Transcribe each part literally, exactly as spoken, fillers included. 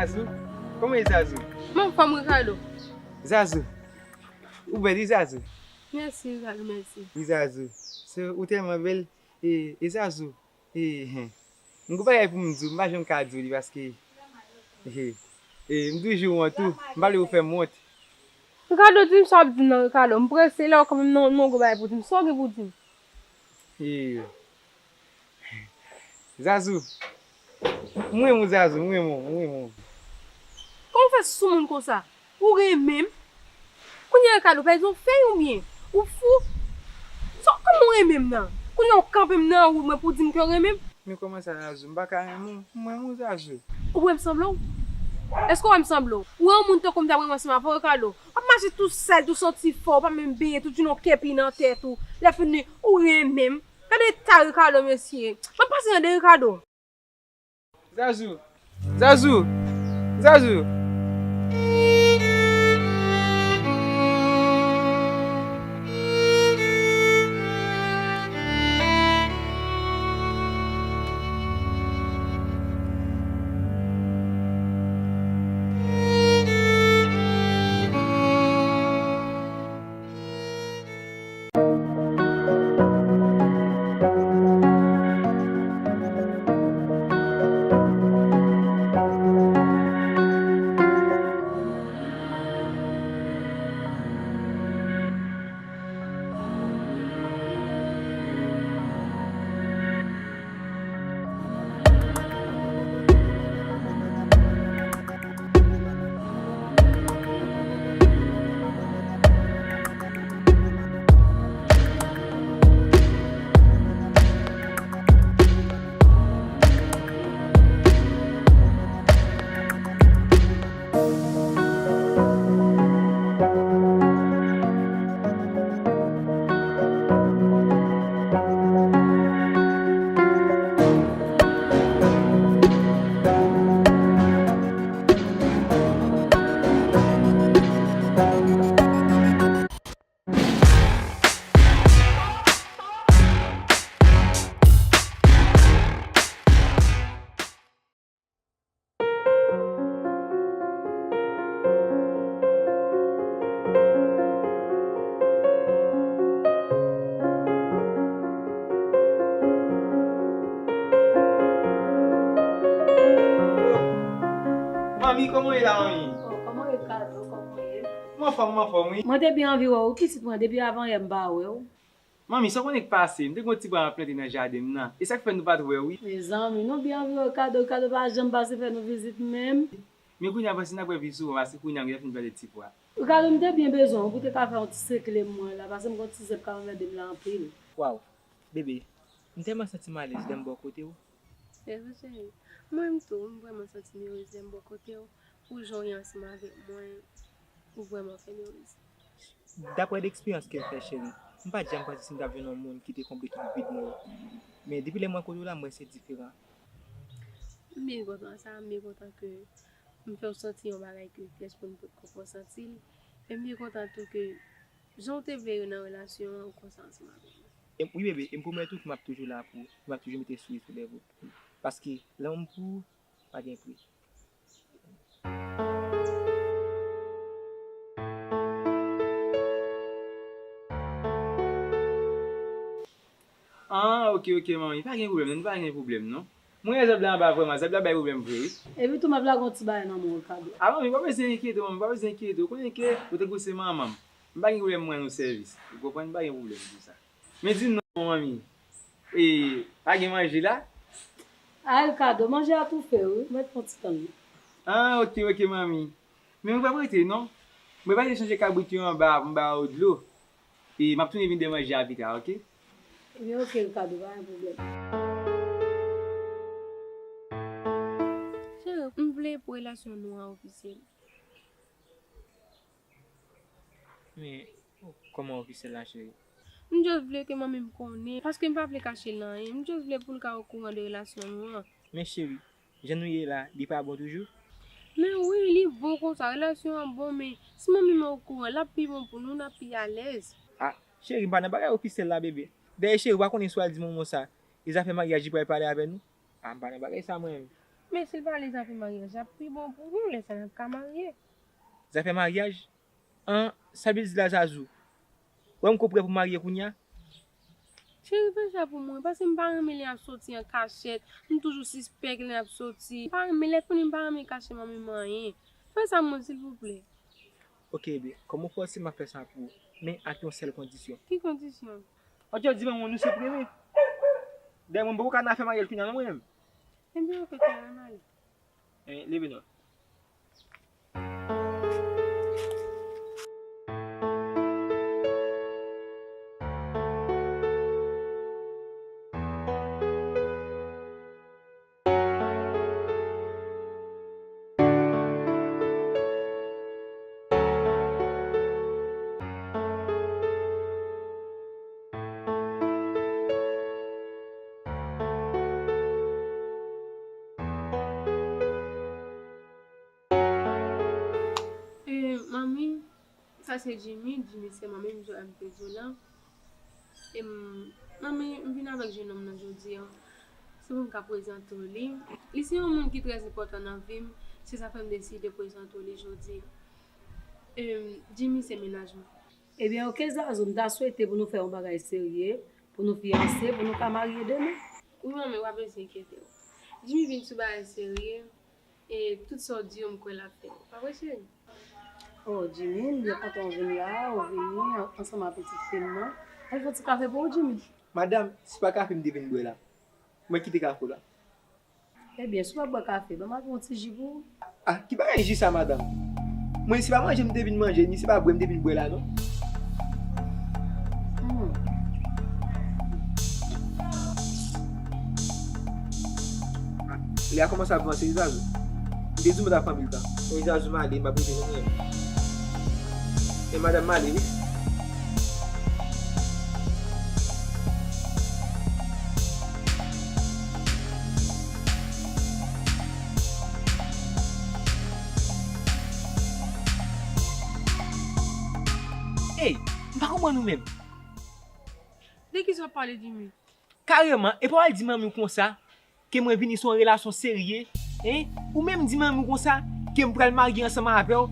Zazou, kòman e Zazou? M anfòm, Ricardo. Zazou, ou bèl wi Zazou. Mèsi, Ricardo, mèsi. Wi Zazou, se ou tèlman bèl. E, e Zazou, e, hen. M gon bagay pou m di w, m pa janm ka di w li paske, e, e, m toujou wont tou, m pa vle ou fè m wont. Ricardo, di m sa w ap di m nan, Ricardo. M prese la, ou kanmenm nan, nan gon bagay pou di m. Sa w gen pou di m? E, Zazou, m renmen w, Zazou, m renmen w, m renmen w. Kòman w fè sou moun konsa? Ou renmen m? Kounye a, Ricardo, pèdi yon fèy oubyen? Ou fou? Sa, kòman w renmen m nan? Kounye a, w kanpe m nan wout mwen pou w di m ke w renmen m? Men kòman sa, Zazou? M pa ka renmen w? M renmen w, Zazou. Ou wè m sanble w? Èske w wè m sanble w? Ou wè yon moun tankou m ta renmen ansanm avè w, Ricardo? W ap mache tou sal, tou santi fò, w pa menm benyen, tout jounen w kenpi nan tèt ou. Lè fini, ou renmen m? Gade eta Ricardo, mesye. M ap pase tande, Ricardo. Zazou! Zazou! Zazou! Manmi, kòman w ye la, manmi? Oh, kòman w ye, Ricardo? Kòman w ye? M anfòm, m anfòm, wi. Mwen te byen anvi wè w, pitit mwen, depi avanyè m pa wè w. Manmi, sa w konnen k pase? M te gen yon ti bwa m ap plante nan jaden m nan. E sa k fè nou pa t wè, wi. Mezanmi, nou byen anvi wè w, Ricardo. Ricardo pa janm pase fè nou vizit menm. Men kounye a, panse n ap wè pi souvan, paske kounye a m gentan fin plante ti pwa. Ricardo, m te byen bezwen w pou te ka fè yon ti sekle mwen la, paske m gon ti zèb k ap anmède m la anpil. Waw, bebe, m tèlman santi m alèz lè m bò kote w. Se vre, cheri. Mwen menm tou, m vrèman santi m erez lè m bò kote w. Pou jan w ye ansanm avèk mwen, ou vrèman fè m erez. Daprè eksperyans ke m fè, cheri, m pa t janm panse si m t ap jwenn yon moun ki te konble tout vid mwen yo. Men depi lè m wè kote w la, m wè se diferan. M byen kontan sa, m byen kontan ke m fè w santi yon bagay ke pyès moun potko fè w santi l. E m byen kontan tou ke jan w te vle yo nan relasyon an, ou konsa ansanm avèk mwen. E, wi, bebe, e m pwomèt ou ke m ap toujou la pou ou, m ap toujou mete souri sou lèv ou. Paske lanmou m pou ou pa gen pri. Ah, ok, ok, manmi. Pa gen pwoblèm, non. Pa gen pwoblèm, non. Mwen wè zèb la anba vrèman. Zèb la bay pwoblèm vre, wi. Epi tou, m ap lage yon ti bagay nan men w, Ricardo. Ah, manmi, pa bezwen enkyete w, manmi. Pa bezwen enkyete w. Ou konnen ke ou tankou se manman m. M pa gen pwoblèm, m rann ou sèvis. Ou konprann? M pa gen pwoblèm pou sa. Men di m non, manmi. E, pa gen manje la? A, Ricardo, manje a toufe, wi. Mèt pran ti tan, wi. Ah, ok, ok, manmi. Men mwen p ap rete, non. Mwen pral chanje kabrit yo anba pou m ba yo dlo. E m ap tounen vin de manje a pita, ok? Ebyen, ok, Ricardo, pa gen pwoblèm. Cheri, m vle pou relasyon nou an ofisyèl. Men, kòman ofisyèl la, cheri? M just vle ke manmi m konnen, paske m pa vle kache l anyen. M just vle pou l ka okouran de relasyon nou an. Men cheri, jan nou ye la, li pa bon toujou? Men wi, li bon konsa, relasyon an bon, men si manmi m okouran, l ap pi bon pou nou, n ap pi alèz. Ah, cheri, m pa nan bagay ofisyèl la, bebe. Dayè, cheri, ou pa konnen si w al di manman w sa, e zafè maryaj li pral pale avè nou? Ah, m pa nan bagay sa, mwen menm. Men si l pale zafè maryaj, l ap pi bon pou nou, lè sa n ap ka marye. Zafè maryaj? An, sa vle di la, Zazou? Wè m ko prè pou marye kounye a? Cheri, fè sa pou mwen, paske m pa renmen lè y ap soti an kachèt, m toujou sispèk lè y ap soti. M pa renmen, lè fini m pa renmen kache manmi m anyen. Fè sa pou mwen, silvouplè. Ok, ebyen, kòm ou fòse, m ap fè sa pou ou, men ak yon sèl kondisyon. Ki kondisyon? Ok, di mwen, nou se premye. Dèyè mwen, m poko ka nan afè maryaj kounye a non, mwen menm. Ebyen, ok, cheri, ann ale. Eh, leve non. Eh, manmi, sa se Jimmy. Jimmy se manmi m, Joel m te di w lan. E m, manmi, m vin avèk jennonm nan jodi a. Se pou m ka prezante w li. Li se yon moun ki trè enpòtan nan vi m. Se sa fè m deside prezante w li jodi a. E Jimmy se mennaj mwen. Ebyen, ok, Zazou, m ta swete pou nou fè yon bagay serye, pou nou fiyanse, pou nou ka marye demen. Wi, manmi, w pa bezwen enkyete w. Jimmy vin sou bagay serye. E tout sa w di yo, m kwè l ap fè. Pa vre, cheri? Oh, Jimmy, m byen kontan w vin la, w vini ansanm ak pitit fi m nan. Al fè yon ti kafe pou ou, Jimmy. Madanm, se pa kafe m te vin bwè la. Mwen kite kafe w la. Ebyen, si w ap bwè kafe, ban m al fè yon ti ji pou ou. Ah, ki bagay ji sa, madanm? Mwen, se pa manje m te vin manje, ni se pa bwè m te vin bwè la, non. Hmm. Lè a kòmanse ap vanse, wi, Zazou. M te di w mwen t ap pran pil tan. Wi, Zazou, m ale, m ap rete non, mwen. E madanm, m ale, wi. Ey, m pa konprann ou menm. De kisa w ap pale, Jimmy? Kareman, e pa w al di manmi w konsa, ke mwen vini sou yon relasyon serye, en? Ou menm di manmi w konsa, ke m pral marye ansanm avè w.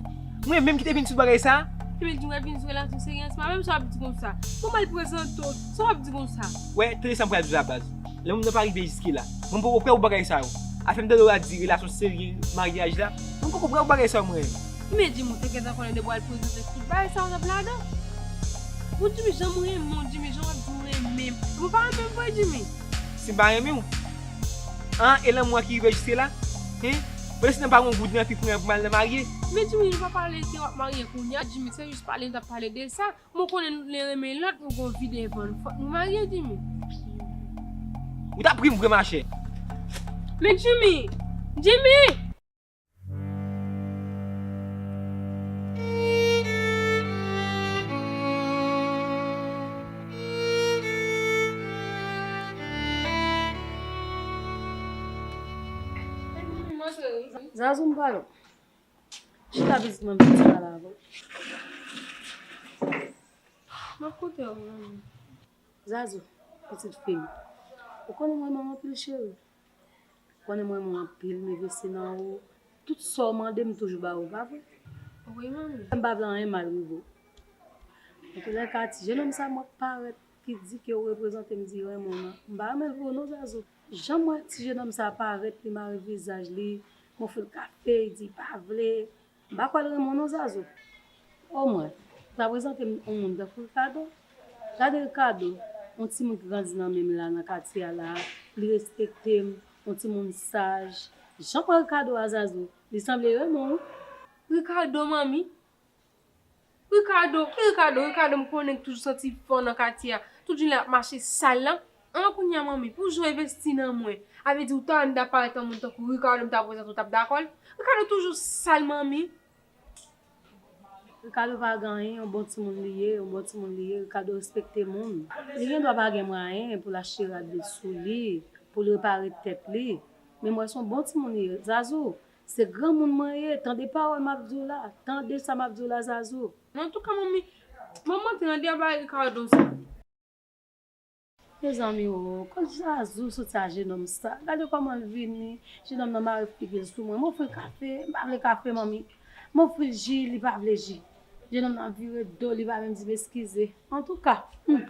Mwen menm ki te vin sou bagay sa a. Epi l di w al vin sou relasyon serye ansanm avè m, sa w ap di konsa? Bon, m al prezante w, sa w ap di konsa? Wè, tande sa m pral di w la, baz. Lè moun nan pa rive jiske la. Mwen poko prè pou bagay sa yo. Afè m tande w ap di relasyon serye, maryaj la. Mwen poko prè pou bagay sa yo, mwen. Men Jimmy, ou te gentan konnen depi w al prezante tout bagay sa yo t ap ladan. Bon, Jimmy, jan m renmen w, Jimmy, jan w ap di w renmen m. Ou pa renmen m vre, Jimmy? Si m pa renmen w? An, e lanmou a ki rive jiske la? Hen? Ou lese nan pa gon goud nan fi pou mwen pou m al nan marye? Men Jimmy, nou pa pale ke w ap marye kounye a, Jimmy, se jis pale nou t ap pale de sa. Mwen konnen nou le renmen lòt, nou gon vi devan n, fòk nou marye, Jimmy. Ou t ap ri m vre, machè. Men Jimmy! Jimmy! Zazou, m pale w. Chita pitit mwen, m vin pale avè w. M ap koute w, manmi. Zazou, pitit fi m. Ou konnen m renmen w anpil, cheri. Ou konnen m renmen w anpil, m envesti nan ou. Tout sa w mande, m toujou ba ou, pa vre? Wi, manmi. M pa vle anyen mal rive w. Antoulèka, ti jennonm sa mwen parèt ki di ke w reprezante m, di renmen w nan. M pa renmen l vre w non, Zazou. Jan m wè ti jennonm sa parèt, li mare vizaj li, m ofri l kafe, li di li pa vle. M pa kwè l renmen w non, Zazou. Omwen, ou ta prezante m yon moun tankou Ricardo. Gade Ricardo, yon timoun ki grandi nan men m la, nan katye a la, li respekte m, yon timoun saj. Jan m wè Ricardo a, Zazou, li sanble renmen w wi. Ricardo, manmi? Ricardo, ki Ricardo? Ricardo m konnen ki toujou santi fò nan katye a. Tout jounen l ap mache sal lan. An, kounye a, manmi, pou jan w envesti nan mwen, a vle di ou ta wè m ta parèt yon moun tankou Ricardo, m ta prezante w, w t ap dakò l? Ricardo toujou sal, manmi. Ricardo pa gen anyen, yon bon timoun li ye, yon bon timoun li ye. Ricardo respekte moun. Li gen dwa pa gen mwayen pou l achte rad sou li, pou l repare tèt li. Men m wè se yon bon timoun li ye. Zazou, se granmoun mwen ye, tande pawòl m ap di w la, tande sa m ap di w la, Zazou. Antouka, manmi, manman te nan deba Ricardo sa. Mezanmi o, kote Zazou soti a jenòm sa? Gade kòman l vini, jenòm nan mare figi l sou mwen. M ofri l kafe, m pa vle kafe, manmi. M ofri l ji, li pa vle ji. Jenòm nan vire do, li pa menm di m eskize. Antouka, hmm.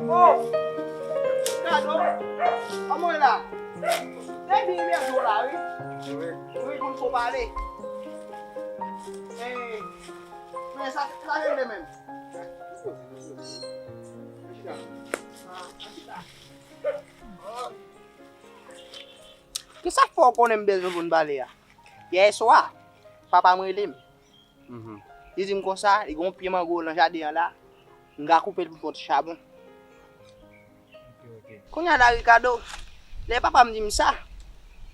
Oh! Kado! Kòman w ye la? Depi yè jou la, wi. Wi, wi, konn fò pale. Eh, men sa, sa regle menm. Kisa k fè w konnen m bezwen pou n pale a? Yè swa, papa m rele m. Mhm. Li di m konsa, li gen yon pye mango nan jaden an la, m ka koupe l pou fè yon ti chabon. Ok, ok. Kounye a la, Ricardo, lè papa m di m sa,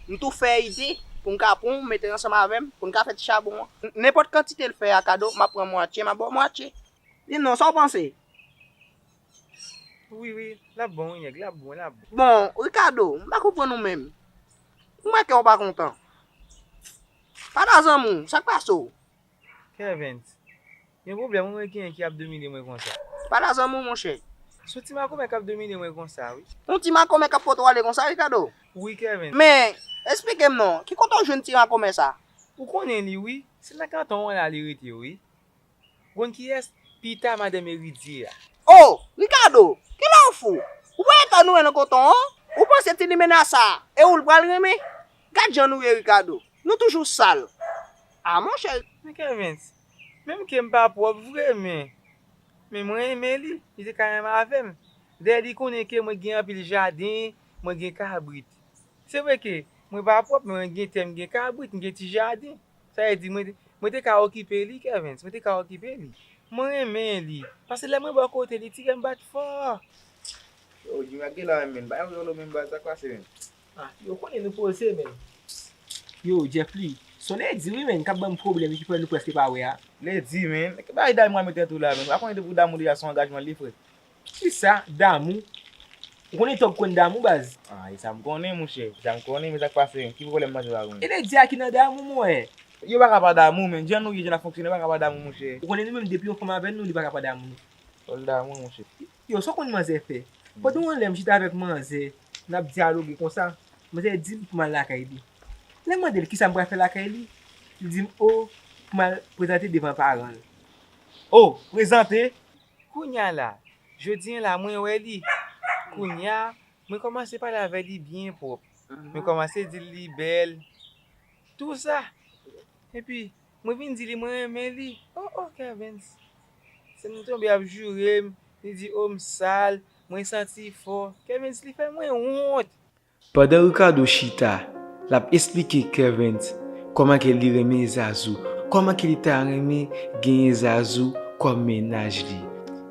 m tou fè ide pou m ka pran w, mete ansanm avè m, pou n ka fè ti chabon an. N-, nenpòt kantite l fè a, Kado, m ap pran mwatye, m ap ba w mwatye. Di m non, sa w panse? Wi, wi, l ap bon, wi, nèg, l ap bon, l ap bon. Bon, Ricardo, m pa konprann ou menm. M wè kè w pa kontan. Pale a zanmi w, sa k pase w? Kervens, gen pwoblèm, ou wè ki, ki ap domine mwen konsa? Pale a zanmi w, monchè. Se yon ti makomè k ap domine mwen konsa, wi. Yon ti makomè k ap pote w ale konsa, Ricardo? Wi, Kervens. Men, esplike m non, ki kote w jwenn ti makomè sa? Ou konnen li, wi. Se nan kanton an la li rete, wi. Ou konn kiyès? Pita madanm Eridye a. Oh, Ricardo, kilè w fou? Ou pa eta nou wè nan koton an? Ou panse ti limena sa, e ou l pral renmen? Gad jan nou ye, Ricardo. Nou toujou sal. A, monchè. Men Kervens, menm ke m pa pwòp vre, men, men mwen renmen li. Li te ka renmen avè m. Dayè, li konnen ke mwen gen anpil jaden, mwen gen kabrit. Se vre ke mwen pa pwòp, men mwen gen tè, m gen kabrit, m gen ti jaden. Sa vle di, mwen, mwen te ka okipe li, Kervens, mwen te ka okipe li. Mwen renmen li. Paske lè mwen bò kote li, ti kè m bat fò. Yo, Jimmy ak Gela menm, men, bagay yo menm baz, sa k pase menm? Ah, yo konnen nou poze, men. Yo, Jeff Lee, se yon ledi, wi, men, k ap ban m pwoblèm, ki fè nou prèske pa wè a. Ledi, men, ki bagay damou a mete tou la, men, pa konnen depi damou deja se yon angajman li, frè. Kisa? Damou? Ou konnen tòg konn damou, baz? Ah, e sa m konnen, monchè. E sa m konnen, men sa k pase, ki pwoblèm manzè la gen? E ledi a ki nan damou, mwen. Yo pa ka pa damou, men. Jan nou ye, jan n ap fonksyone, yo pa ka pa damou, monchè. Ou konnen nou menm, depi yon fanm avè nou, li pa ka pa damou. Fò l damou, monchè. Yo, sa w konn manzè fè? Pandan yon lè m chita avèk manzè, n ap dyaloge konsa, manzè di m pou m al lakay li. Lè m mande l kisa m pral fè lakay li, li di m, o, pou m al prezante devan paran l. O, prezante? Kounye a la, jodi a la, mwen wè li. Kounye a, mwen kòmanse pale avè li byen pwòp. Mwen kòmanse di l li bèl. Tou sa. Epi, mwen vin di li mwen renmen li. O, o, Kervens. Sè m tonbe ap joure m. Li di, o, m sal, mwen santi fò. Kervens, li fè mwen wont. Pandan Ricardo chita, l ap esplike Kervens kòman ke li renmen Zazou, kòman ke li ta renmen genyen Zazou kòm mennaj li.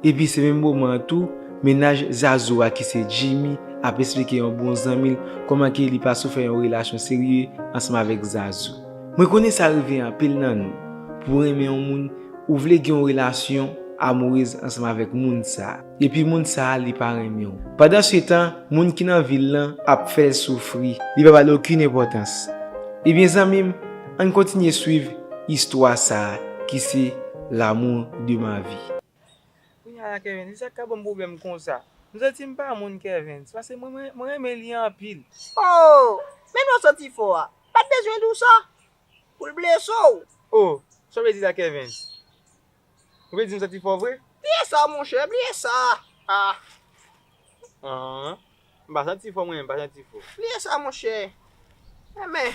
Epi se menm moman an tou, mennaj Zazou a ki se Jimmy ap esplike yon bon zanmi l kòman ke li pa sou fè yon relasyon serye ansanm avèk Zazou. Mwen konnen sa rive anpil nan nou, pou w renmen yon moun, ou vle gen yon relasyon amourez ansanm avèk moun sa a. Epi moun sa a, li pa renmen w. Pandansetan, moun ki nan vil lan ap fè l soufri. Li pa ba l okenn enpòtans. Ebyen, zanmi m, ann kontinye swiv istwa sa a, ki se L'amour de ma vie. Kounye a la, Kervens, se sa k ka ban m pwoblèm konsa. M santi m pa moun, Kervens, paske mwen, mwen, mwen renmen li anpil. Oh! Men non, santi fò a. Pa t bezwen di w sa. Pou l blese w. Oh, sa w vle di la, Kervens? Ou vle di m santi fò vre? Bliye sa, monchè, bliye sa. Ah. Ah. M pa santi fò mwen, m pa santi fò. Bliye sa, monchè. Enben.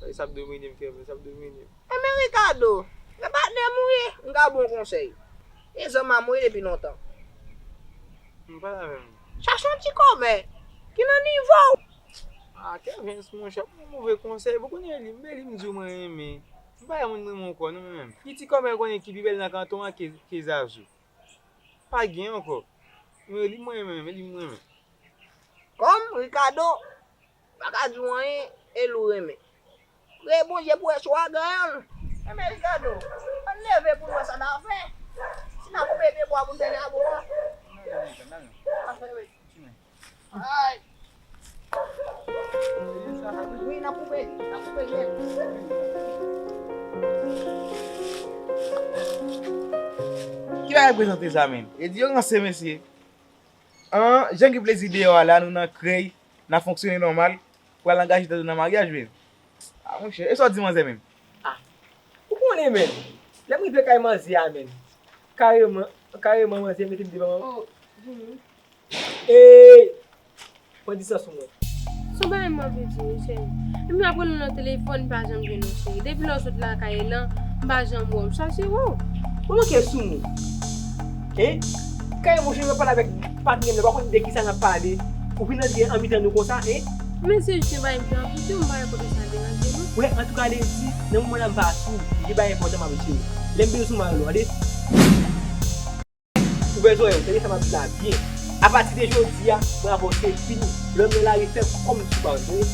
Sa ap domine m, Kervens, sa ap domine m. Enben, Ricardo, se patnè m ou ye, m ka ba w konsèy. E zanmi m ou ye depi lontan. M pale avè m. Chache yon ti kòmè ki nan nivo w. Ah, Kervens, monchè, pou move konsèy, ou konnen Eli, m, Eli, m di w mwen renmen. M pa yon moun m renmen ankò, non, mwen menm. Ki ti kòmè ou konnen ki pi bèl nan kanton an ke, ke Zazou? Pa gen ankò. Mwen, Eli, mwen renmen, Eli, mwen renmen. Kòm, Ricardo, pa ka di w anyen, Eli ou renmen. Priye Bondye pou wè si w a ganyan l. Enben, Ricardo, ann leve pou n wè sa n a fè. Si n a koupe pye bwa pou n fè labo a. N a fè, wi. Ay. Wi, n ap koupe, n ap koupe nèt. Ki bagay prezante sa menm? E di yo ranse mesye. An, jan ki plezi deyò a la, nou nan krèy, n ap fonksyone nòmal, pral angaje tèt nou nan maryaj menm. Ah, monchè, e sa w di manzè menm? Ah, ou konnen menm, lè m rive kay manzè a menm, kareman, kareman manzè mete m devan. Oh, Jimmy. E, pran distans ou mwen. Se yon bagay m anvi di wi, cheri. Epi m ap rele w nan telefòn, m pa janm jwenn ou, cheri. Depi lè w sot lakay lan, m pa janm wè w. M chache w. Ou manke sou mwen. Hein? Kay monchè, m ap pale avèk patnè m nan, pa konn de kisa n ap pale. Ou vin antre anmitan nou konsa, hein? Men se jis yon bagay m te anvi di w, m pa wè kote sa deranje nou. Wè, antouka, Lady, nan moman la m pa sou, m gen bagay enpòtan m ap di w. Lè m bezwen w, m a rele w, tande? Ouvè zòrèy w, tande sa m ap di la byen. Apati de jodi a, mwen avè w se fini. Lè w nan lari, fè kòm si w pa wè m, tande?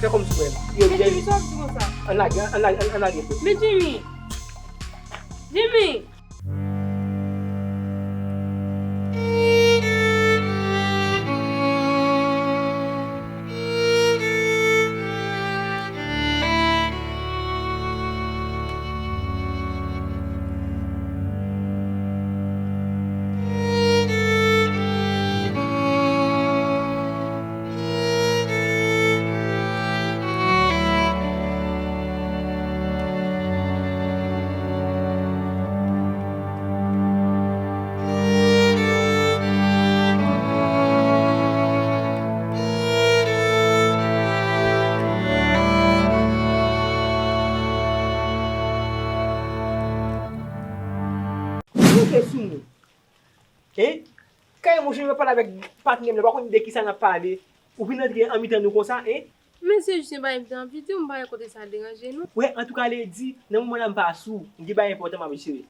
Fè kòm si w wè m. Yo, men Jimmy, sa w ap di konsa? Ann lage, ann lage, ann lage. Men Jimmy! Jimmy! Monte sou mwen. Hein? Kay monchè, m ap pale avèk patnè m nan, pa konn de kisa n ap pale. Ou vin antre anmitan nou konsa, hein? Men se jis yon bagay m te anvi di w, m pa wè kote sa deranje nou. Wè, antouka, Lady, nan moman la m pa sou, m gen bagay enpòtan m ap jere.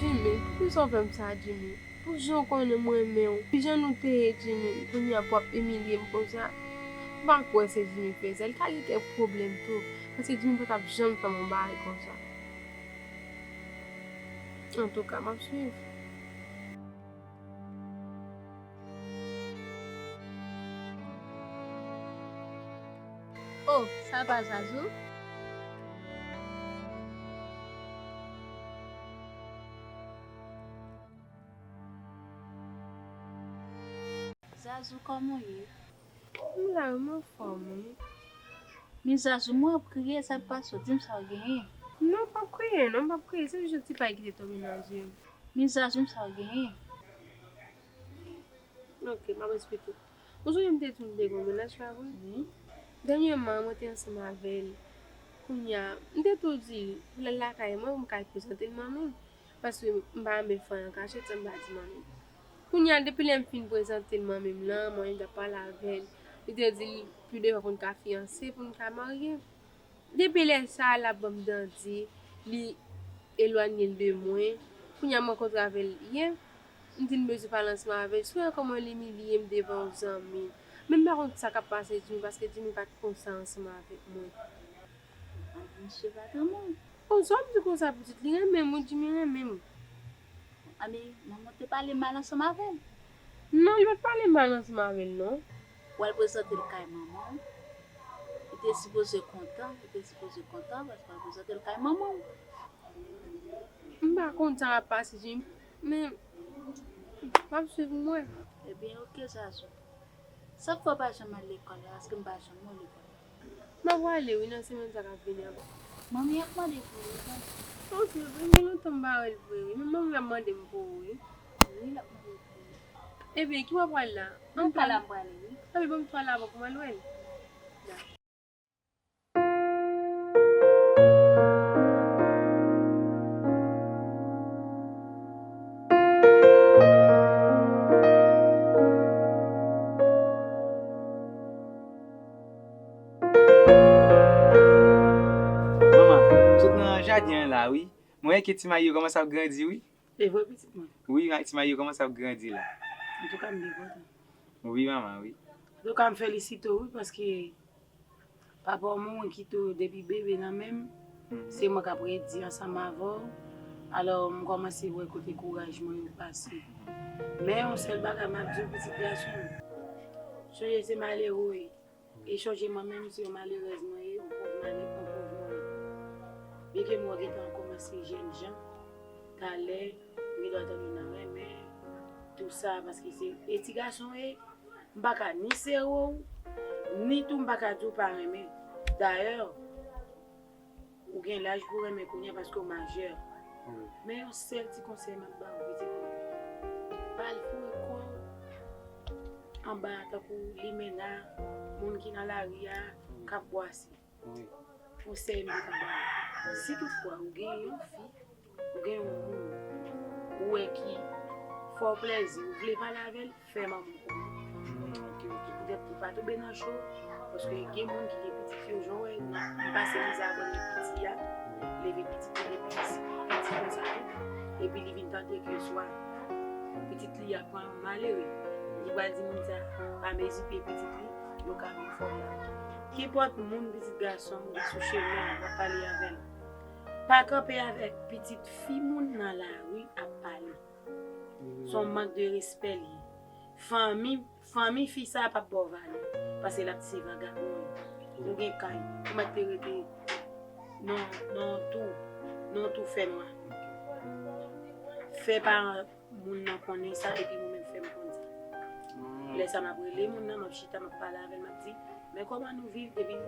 Jimmy, poukisa w fè m sa, Jimmy? Pou jan w konnen m renmen w, pou jan nou te ye, Jimmy, kounye a pou w ap imilye m konsa? M pa kwè se Jimmy fè sa. Li ka gen kèk pwoblèm tou, paske Jimmy pa t ap janm fè m yon bagay konsa. Antouka, m ap swiv. Oh, sa pa Zazou? Zazou, kòman w ye? M la wi, m anfòm wi. Men Zazou, m wè w ap kriye, sa k pase w? Di m sa w genyen. Non, m p ap kriye non, m p ap kriye, se jis yon ti pay ki te tonbe nan je m. Men Zazou, m sa w genyen. Ok, m ap esplike w. Ou sonje m te di w m te gen yon mennaj, pa vre? Wi. Dènyèman, mwen te ansanm avè l. Kounye a, m te tou di l pou l al lakay mwen pou m ka al prezante l manmi m. Paske m pa renmen fè anyen an kachèt, sa m pa di manmi m. Kounye a, depi lè m fin prezante l manmi m lan, manmi m t ap pale avè l. Li te di l pi devan pou n ka fiyanse, pou n ka marye. Depi lè sa a, l ap ban m dandi, li elwanye l de mwen. Kounye a, m rankontre avè l yè. M di l m bezwen pale ansanm avè l. Si w wè kòman l imilye m devan yon zanmi. Men m pa konn sa k ap pase Jimmy, paske Jimmy pa t konsa ansanm avèk mwen. Misye pa t renmen w. Bon, sa w ap di konsa pitit, li renmen m wi, Jimmy renmen m. Anben, manman w te pale mal ansanm avè l? Non, li pa t pale mal ansanm avè l non. W al prezante l kay manman w. Li te sipoze kontan, li te sipoze kontan paske w al prezante l kay manman w. M pa konn sa k ap pase Jimmy, men m ap swiv mwen. Ebyen, ok, Zazou. Sa k fè w pa janm al lekòl la? Paske m pa janm wè w lekòl la. M ap prale wi nan semèn sa k ap vini an. Manmi ap mande pou ou wi, tande. Oh, se vre, m gen lontan m pa wè l vre wi. Men manmi ap mande m pou ou wi. Wi, l ap mande pou ou. Ebyen, ki w ap pral la? Ann pale, m prale wi. Anben, ban m twa la pou m al wè l. Dakò. Manman, m sot nan jaden an la wi. Mwen wè ke ti mayi yo kòmanse ap grandi wi. E vre pitit mwen? Wi, ti mayi yo kòmanse ap grandi la. Antouka, m byen kontan. Wi, manman, wi. Antouka, m felisite w wi, paske papa w mwen kite w depi bebe nan men m. Se mwen k ap redi ansanm avè w. Alò, m kòmanse wè kote kouraj mwen yo pase. Men yon sèl bagay m ap di w, pitit gason m. Sonje se malere w ye. E sonje mwen menm se yon malerèz mwen ye, yon pòv male, yon pòv mwen ye. Byenke mwen gentan kòmanse jèn jan, talè, m gen dwa tann yon nan renmen, tou sa, paske se, e ti gason w ye, m pa ka ni sere w, ni tou m pa ka di w pa renmen. Dayè, ou gen laj pou renmen kounye a paske w majè. Wi. Men yon sèl ti konsèy m ap ba w, pitit mwen. Pa al foure kò w anba tankou limena, moun ki nan lari a, k ap bwase. Wi. Konsèy m te ka ba w. Si toutfwa ou gen yon fi, ou gen yon moun, ou wè ki fè w plèzi, ou vle pale avè l, fè manman w konnen. Hmm, ok, ok. Poutèt pou pa tonbe nan cho, paske gen moun ki gen pitit yo, jan w wè, m pase mizè avè l piti a, leve pitit li depi piti, piti konsa tou, epi li vin tande ke swa pitit li a pran malere, li pral di moun sa pa mezipye pitit li, yo ka vin fè w mal. Kenpòt moun, pitit gason m, ki sou chemen an, w ap pale avè l. Pa kanpe avèk pitit fi moun nan lari ap pale. Se yon mank de respè l ye. Fanmi, fanmi fi sa a p ap ba w valè. Paske l ap di se vagabon l ye. Ou gen kay. Ou mèt te rete nan, nan yon tou, nan yon tou fènwa. Fè paran moun nan konnen sa, epi mwen menm fè m konnen sa. Lè sa m ap rele moun nan, m ap chita, m ap pale avè l, m ap di, men kòman nou viv depi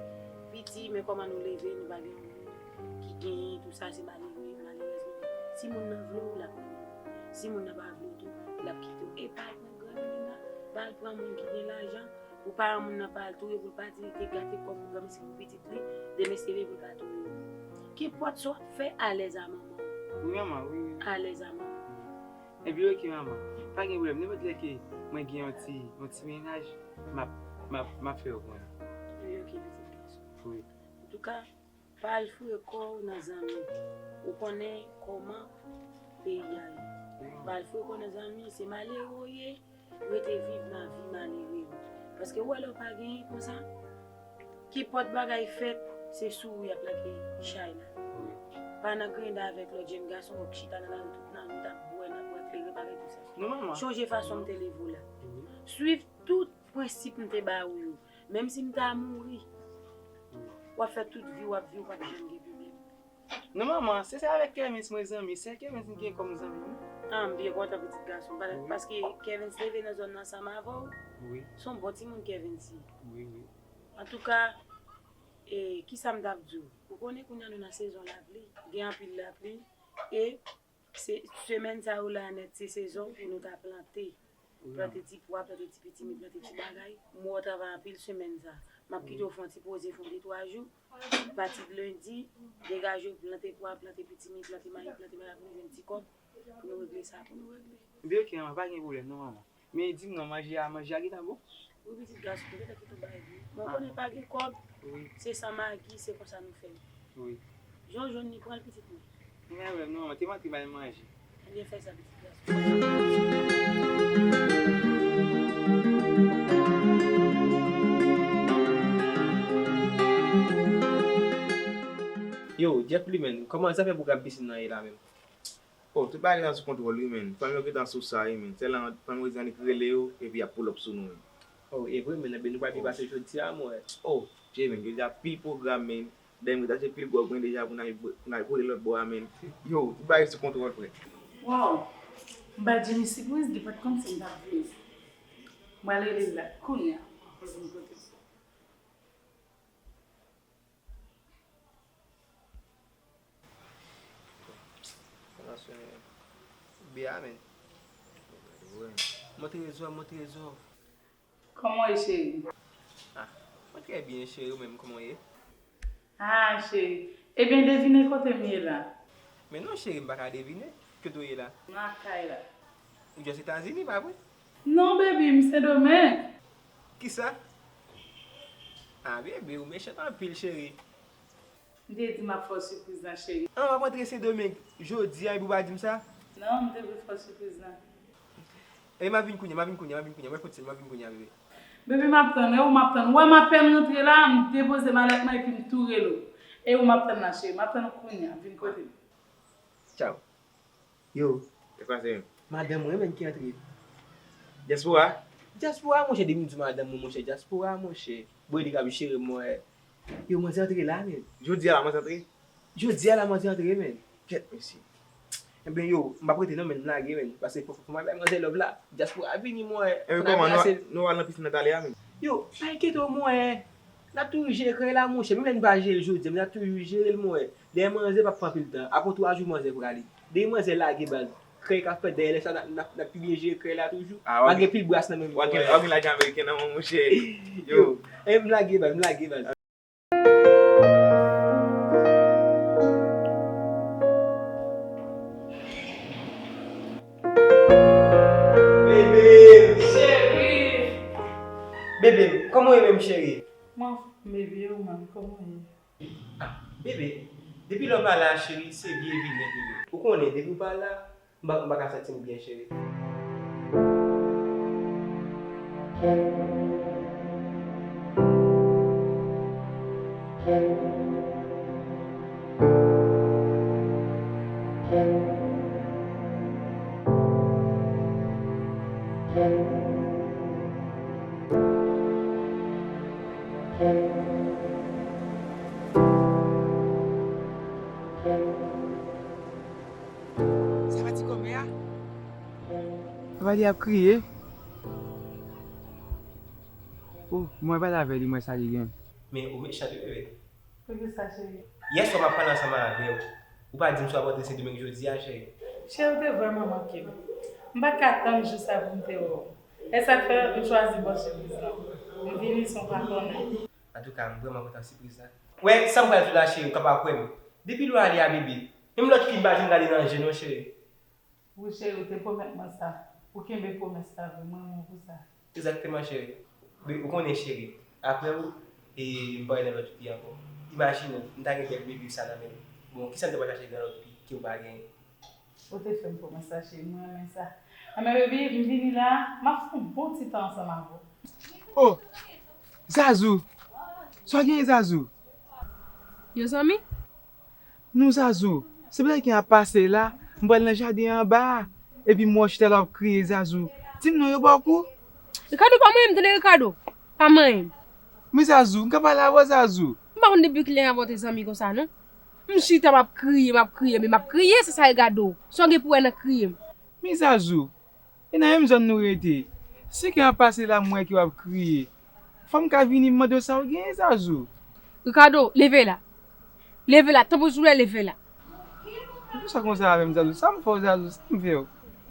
piti, men kòman nou leve, nou pa gen yon moun ki genyen, tou sa, se malere, malerèzman. Si moun nan vle w, l ap renmen w. Si moun nan pa vle w tou, l ap kite w. E pa al pran granmèt la, pa al pran moun ki gen lajan, pou paran moun nan pa al touye, pou l pa di li te gate kò pou granmèt pou pitit li, demen se vre pou l pa touye w. Kenpòt sa w ap fè, alèz a manman w. Wi, manman, wi, wi. Alèz a manman w. Ebyen, ok, manman. Pa gen pwoblèm. Nenpòt lè ke mwen gen yon ti, yon ti mennaj, m ap, m ap, m ap fè w konnen. Wi, ok, pitit gason. Wi. Antouka, pa al foure kò w nan zanmi. Ou konnen kòman peyi a ye. Pa al foure kò w nan zanmi, se malere w ye, rete viv lavi malere w. Paske ou wè lè w pa genyen konsa, kenpòt bagay fèt, se sou ou y ap lage chay la. Wi. Pa nan grenda avèk lòt jèn gason, w ap chita nan lari tout nan nwit ap bwè, n ap bwè kleren, bagay tou sa. Non, manman. Sonje fason m te leve w la. Wi. Swiv tout prensip m te ba ou yo. Menm si m ta mouri, w ap fè tout vi w ap viv, w p ap janm gen pwoblèm. Non, manman, se, se avèk Kevens mwen zanmi. Se Kevens m gen kòm zanmi, wi. Ah, m byen kontan, pitit gason. Pa-, paske Kevens leve nan zòn nan ansanm avè w. Wi. Se yon bon timoun Kevens ye. Wi, wi. Antouka, e, kisa m t ap di w? Ou konnen kounye a nou nan sezon lapli. Gen anpil lapli. E se, semèn sa yo la nèt, se sezon pou nou ta plante. Wi, plante ti pwa, plante ti pitimi, plante ti bagay. M wè w travay anpil semèn sa. M ap kite w fè yon ti poze, fè yon de twa jou. Pati de lendi, degaje w, plante pwa, plante pitimi, plante mayi, plante bagay pou nou jwenn ti kòb, pou nou regle sa, pou nou regle. Ebyen, ok, manman, pa gen pwoblèm, non, manman. Men di m non, manje a, manje a gentan bon? Wi, pitit gason, m gentan kite w bay li. Men w konnen pa gen kòb, wi, se san magi, se konsa nou fè. Wi. Jan w jwenn li, pran l, pitit mwen. Mwen menm non, te manke bay manje. Ebyen, fè sa, pitit gason. Yo, Jeff li menm, kòman zafè pwogram pisin nan ye la menm? Oh, tout bagay gentan sou kontwòl wi, menn. Fanmi yo gentan sou sa wi, menn. Sèlman fanmi yo di annik rele yo, epi y ap pull up sou nou, menn. Oh, e vre, menn, ebyen nou pral byen pase jodi a, mwen. Oh, Jay, menn, jodi a pil pwogram, menn. Dayè m gentan achte pil gwòg mwen deja pou n al, pou n al kole lòt bò a, menn. Yo, tout bagay sou kontwòl, frè. Wow! M bay Jimmy sipriz, li pa t konn si m t ap vini. M pral rele l la, kounye a. Poze m kote. Bea, men. Mon trezò, mon trezò. Kòman w ye, cheri? Ah, mwen trè byen, cheri, ou menm, kòman w ye? Ah, cheri. Ebyen, devine kote m ye la. Men non, cheri, m pa ka devine. Kote w ye la? Nan kay la. Ou jis Etazini, pa vre? Non, baby, m Sendomeng. Kisa? Ah, bebe, ou mechan anpil, cheri. M te di m ap fè w sipriz la, cheri. An, w ap antre Sendomeng jodi a, epi w pa di m sa? Non, m te vle fè w sipriz la. E m ap vin kounye a, m ap vin kounye a, m ap vin kounye a. Mwen kontinye, m ap vin kounye a, bebe. Bebe, m ap tann, e ou m ap tann. Ou wè m apèn rantre la, m depoze malèt mwen epi m tou rele w. E ou m ap tann la, cheri. M ap tann ou kounye a, vin kote m. Tchaw. Yo. Sa k pase menm? Madanm mwen menm ki antre. Dyaspora? Dyaspora, monchè, depi m di madanm mwen, monchè, dyaspora, monchè. Bon, li k ap jere m, monchè. Yo, manzè antre la, menm. Jodi a la, manzè antre? Jodi a la, manzè antre, menm. Kèt, mesye. Ebyen, yo, m p ap rete non, menm, m lage, menm. Paske fò, fò, fò m al bay manzè love la. Dyaspora vini, monchè. Ebyen, kòman, nou, nou al nan pisin nan talè a, menm? Yo, pa enkyete w, monchè. N ap toujou jere krèy la, monchè. Menm lè n pa jere l jodi a, men n ap toujou jere l, monchè. Dèyè manzè p ap pran anpil tan. Apre twa jou, manzè prale. Depi manzè lage, baz, krèy k ap fèt dèyè lè sa, n ap, n ap, n ap pi byen jere krèy la toujou. Ah, w a gen pil bras nan men m, w a gen, w a gen lajan ameriken nan men w, monchè. Yo. Yo, e m lage, baz, m lage, baz. Bebe m. Cheri. Bebe m, kòman w ye menm, cheri? Mwen anfòm, bebe, e ou menm, kòman w ye? Ah, bebe, depi lè w pa la, cheri, se vye vi nèt, bebe. Ou konnen, depi w pa la, m pa, m pa ka santi m byen, cheri. Sa pa ti kòmè a? Sa pa li ap kriye? Oh, mwen pale avè li, mwen sa li gen. Men ou mechan wi, bebe. Poukisa, cheri? Yè swa m ap pale ansanm avè w. Ou pa di m si w ap rantre Sendomeng jodi a, cheri. Cheri, ou te vrèman manke m. M pa t ka tann jou sa pou m te wè w. E sa k fè m chwazi ba w sipriz lan. M vini san w pa konnen. Antouka, m vrèman kontan sipriz la. Wè, sa m pral di w la, cheri, ou ka pa kwè m. Depi lè w ale a, bebe, menm lòt fi m pa janm gade nan je non, cheri. Wi, cheri, ou te pwomèt mwen sa. Ou kenbe pwomès la vre, m renmen w pou sa. Egzakteman, cheri. Men ou konnen, cheri, apre w, e m pa wè nan lòt fi ankò. Imajine w, m ta gen bèl bebe sa nan men m. Bon, kisa m ta pral chache nan lòt fi ke w pa genyen? Ou te fè m pwomès sa, cheri, m renmen sa. Enben, baby, m vini la, m ap fè yon bon ti tan ansanm avè w. Oh! Zazou! Sa w genyen, Zazou? Yo, zanmi? Non, Zazou, se bagay ki ap pase la, m pral nan jaden anba a, epi m wè w chita la w ap kriye, Zazou. Di m non, yo ba w kou? Ricardo, pa manyen m, tande, Ricardo. Pa manyen m. Men Zazou, m ka pale avè w, Zazou? M pa konn depi kilè m ap wè w te zanmi konsa, non. M chita, m ap kriye, m ap kriye, men m ap kriye, se sa Ricardo. Sa w gen pou wè nan kriye m? Men Zazou, e nan menm zòn nou rete. Si ke w ap pase la, m wè ke w ap kriye. Fò m ka vini, m mande w sa w genyen, Zazou. Ricardo, leve la. Leve la, tanpri, souple, leve la. Poukisa konsa avè m, Zazou? Sa m fè w, Zazou? Sa m fè w?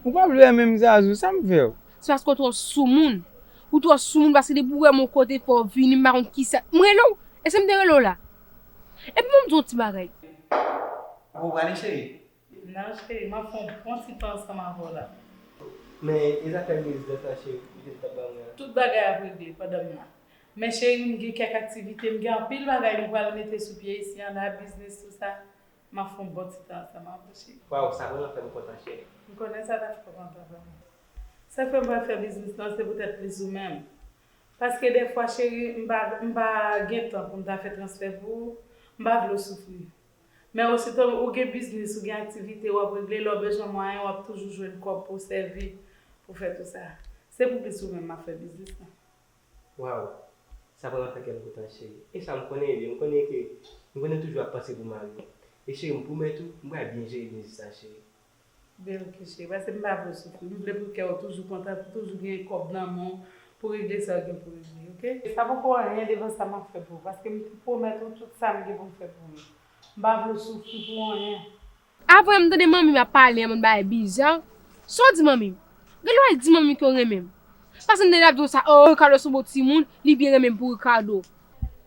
Ou pa vle wè menm, Zazou? Sa m fè w? Se paske w twò soumoun. Ou twò soumoun paske depi w wè m yon kote fò w vini, m pa konn kisa. M rele w? Èske m te rele w la? Epi mwen m di w yon ti bagay. Ou prale, cheri? Non, cheri, m ap fè yon bon ti tan ansanm avè w la. Men, e zafè rezidans la, cheri, ou te di w t ap ban mwen an? Tout bagay ap regle pandan m la. Men, cheri, m gen kèk aktivite, m gen anpil bagay m pral mete sou pye isi an la, biznis, tou sa. M ap fè yon bon ti tan ansanm avè w, cheri. Waw, sa vrèman fè m kontan, cheri. M konnen sa t ap fè w kontan vrèman. Sa k fè m pral fè biznis lan, se poutèt plis ou menm. Paske dèfwa, cheri, m pa, m pa gen tan pou m ta fè transfè pou ou, m pa vle w soufri. Men osito ou gen biznis, ou gen aktivite w ap regle, lè w bezwen mwayen, w ap toujou jwenn kòb pou w sèvi, pou fè tou sa. Se pou plis ou menm m ap fè biznis lan. Waw! Sa vrèman fè kè m kontan, cheri. E sa m konnen, ebyen, m konnen ke, m konnen toujou w ap panse pou mari w. E cheri, m pwomèt ou, m pral byen jere biznis la, cheri. Ben, oke, cheri, paske m pa vle w soufri. M vle pou kè w toujou kontan, pou toujou gen kòb nan men w, pou regle sa w gen pou regle, oke? Sa poko anyen devan sa m ap fè pou ou, paske m te pwomèt ou tout sa m gen pou m fè pou ou. M pa vle w soufri pou anyen. Apre m tande manmi m ap pale yon bann bagay biza. Sa w di manmi m? Gen lè w al di manmi m ke w renmen m. Paske m tande l ap di w sa, oh, Ricardo se yon bon timoun, li byen renmen m pou Ricardo.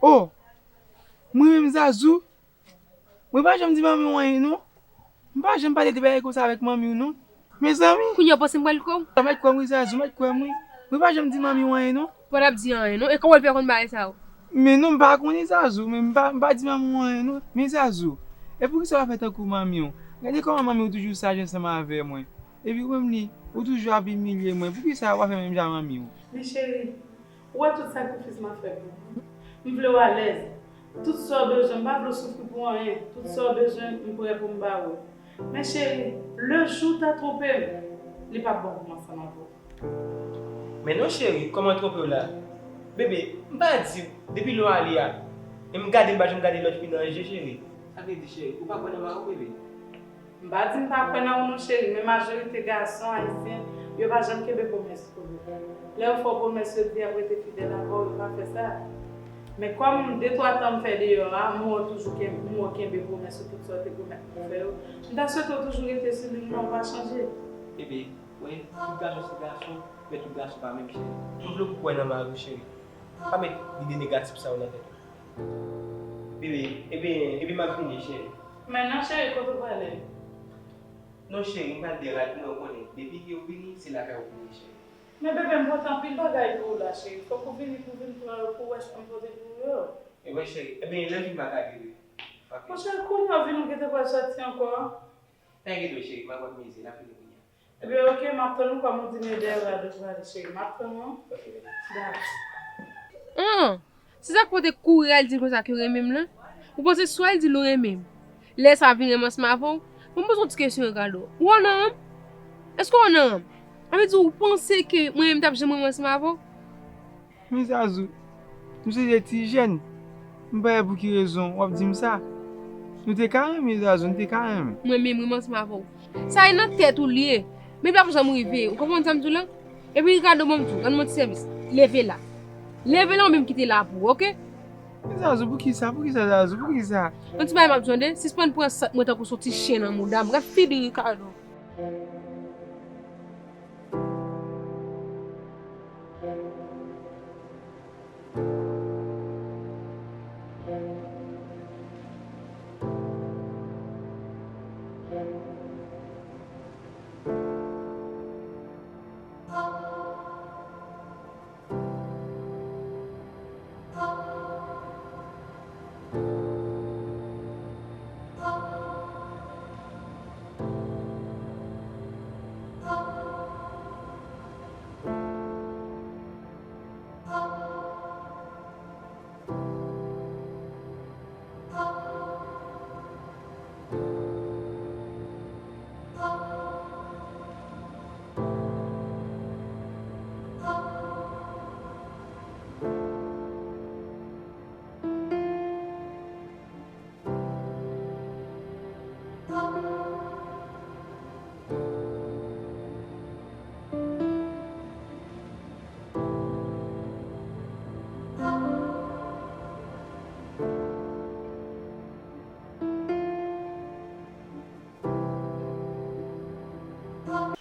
Oh, mwen menm Zazou? Mwen pa janm di manmi w anyen non. M pa janm pale de bagay konsa avèk manmi w non. Mezanmi! Kounye a w panse m pral kwè w? Ou mèt kwè m wi Zazou, ou mèt kwè m wi. Mwen pa janm di manmi w anyen non. Ou pa t ap di anyen non. E kòman w fè konn bagay sa yo? Men non, m pa konnen Zazou, men m pa, m pa di manmi w anyen non. Men Zazou, e poukisa w ap fè tankou manmi w? Gade kòman manmi w toujou saj ansanm avè mwen. Epi ou menm li, ou toujou ap imilye mwen. Poukisa w pa fè menm jan manmi w? Men cheri, ou wè tout sakrifis m ap fè pou ou. M vle w alèz. Tout sa w bezwen, m pa vle w soufri pou anyen. Tout sa w bezwen, m prè pou m ba ou. Men cheri, le jou w ta twonpe m, li p ap bon pou m ansanm avè w. Men non cheri, kòman twonpe w la? Bebe, m pa di w, depi lè w ale a, e m gade m pa janm gade lòt fi nan je cheri. Sa vle di cheri, ou pa kwè nan mari w bebe? M pa di m pa kwè nan ou non cheri, men majorite gason ayisyen, yo pa janm kenbe pwomès pou yo. Lè yo fè w pwomès, yo di y ap rete fidèl avè w, yo pa fè sa. Men kòm de twa tan m fè deyò a, m wè w toujou kenbe, m wè w kenbe pwomès ou, tout sa w te pwomèt pou w fè yo. M ta swete w toujou rete sou liy nan, ou pa chanje. Bebe, wè, tout gason se gason, men tout gason pa menm cheri. M vle w kwè nan mari w cheri. Pa met lide negatif sa yo nan tèt ou. Bebe, ebyen, ebyen m ap vini cheri. Men non cheri, kote w prale? Non cheri, m pral de rad mwen, ou konnen, depi ke w vini, se lakay ou vini cheri. Men bebe, m pote anpil bagay pou ou la cheri. Fòk ou vini pou vin pran yo pou w wè sa m pote pou ou yo. Ebyen cheri, ebyen lè w vin m pa ka di wi. Ok. Monchè, kounye a w vin ou gentan pral sòti ankò? Pa enkyete w cheri, m ap wè mize, n ap fini kounye a. Ebyen ok, m ap tann ou kòm ou di m e dèyè rad ou prale cheri, m ap tann ou. Ok, bebe. Dakò. An, se sa k fè w te kouri al di l konsa ke w renmen m lan? Ou panse swa l di l ou renmen m, lè sa vin renmen ansanm avè w? Bon, m poze w yon ti kesyon Ricardo. Ou wè w nan ranm? Èske w wè w nan ranm? Sa vle di ou panse ke mwen menm m t ap janm renmen ansanm avè w? Men Zazou, m se te ti jèn. M pa wè pou ki rezon w ap di m sa. Nou te ka renmen Zazou, nou te ka renmen. Mwen menm, mwen ansanm avè w. Sa e nan tèt ou l ye. Men l p ap janm rive. Ou konprann sa m di w lan? Epi Ricardo, ban m di w, rann mwen ti sèvis. Leve la. Leve la, oubyen m kite la pou ou, oke? Men Zazou, poukisa, poukisa Zazou, poukisa? Yon ti bagay m ap di w tande, sispann pran sant mwen tankou se yon ti chen nan mouda m. Gad figi Ricardo.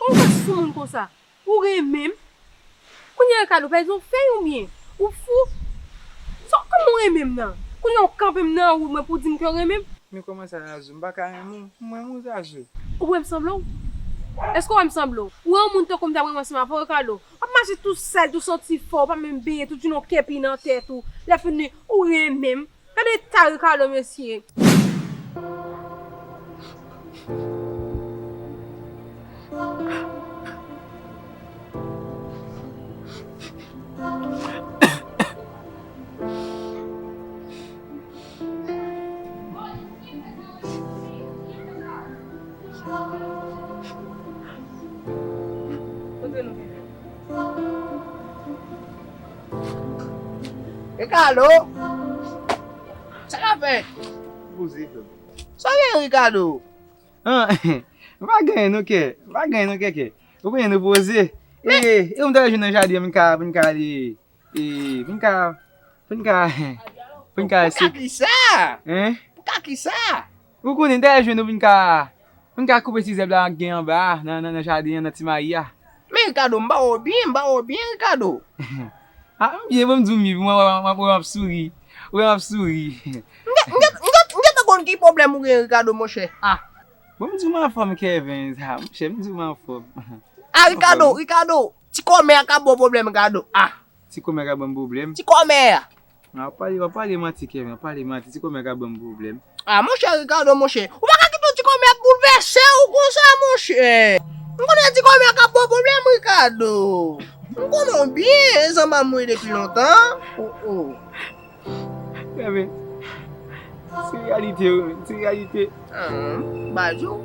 Ou pa sou moun konsa. Ou renmen m? Kounye a Ricardo, pèdi yon fèy oubyen? Ou fou? Sa, kòman w renmen m nan? Kounye a w kanpe m nan wout mwen pou w di m ke w renmen m? Men kòman sa Zazou? M pa ka renmen w? M renmen w Zazou. Ou wè m sanble w? Èske w wè m sanble w? Ou wè yon moun tankou m t ap renmen ansanm avè w Ricardo? W ap mache tou sal, tou santi fò, w pa menm benyen, tout jounen yon kenpi nan tèt ou. Lè fini, ou renmen m? Gade eta Ricardo mesye. Ricardo! Sa k ap fèt? Poze frè m. Sa w gen Ricardo? An, m pa gen anyen non kè. M pa gen anyen non kèkè. Ou konnen nou poze. E, e ou m ta jwenn nan jaden pou n ka, pou n ka ale. E, pou n ka, pou n ka, pou n ka. Pou kisa? Hein? Pou ka kisa? Ou konnen m ta jwenn nou pou n ka M ka koupe ti zèb la k gen anba a, nan, nan, nan jaden an, nan ti mayi a. Men Ricardo, m ba w byen, m ba w byen, Ricardo. Ah, m byen, bon, m di w, m, m, m, m, m ap souri. Ou wè m ap souri. M gen, m gen, m gen, m gentan konn ki pwoblèm ou gen, Ricardo, monchè. Ah. Bon, m di w m anfòm, Kevin. Ah, monchè, m di w m anfòm. Ah, Ricardo, Ricardo, ti kòmè a ka ba w pwoblèm, Ricardo. Ah. Ti kòmè a ka ban m pwoblèm. Ti kòmè a. Ah, w ap pale, w ap pale manti, Kevin, w ap pale manti. Ti kòmè a ka ban m pwoblèm. Ah, monchè Ricardo, monchè. Ou pa ka kite yon ti kòmè ap boulvèse w konsa, monchè. M konnen ti kòmè a ka ba w pwoblèm, Ricardo. M konnen w byen, zanmi m ou ye depi lontan. Oh, oh. Kevin, se reyalite wi, men, se reyalite. Ah, m pa di w.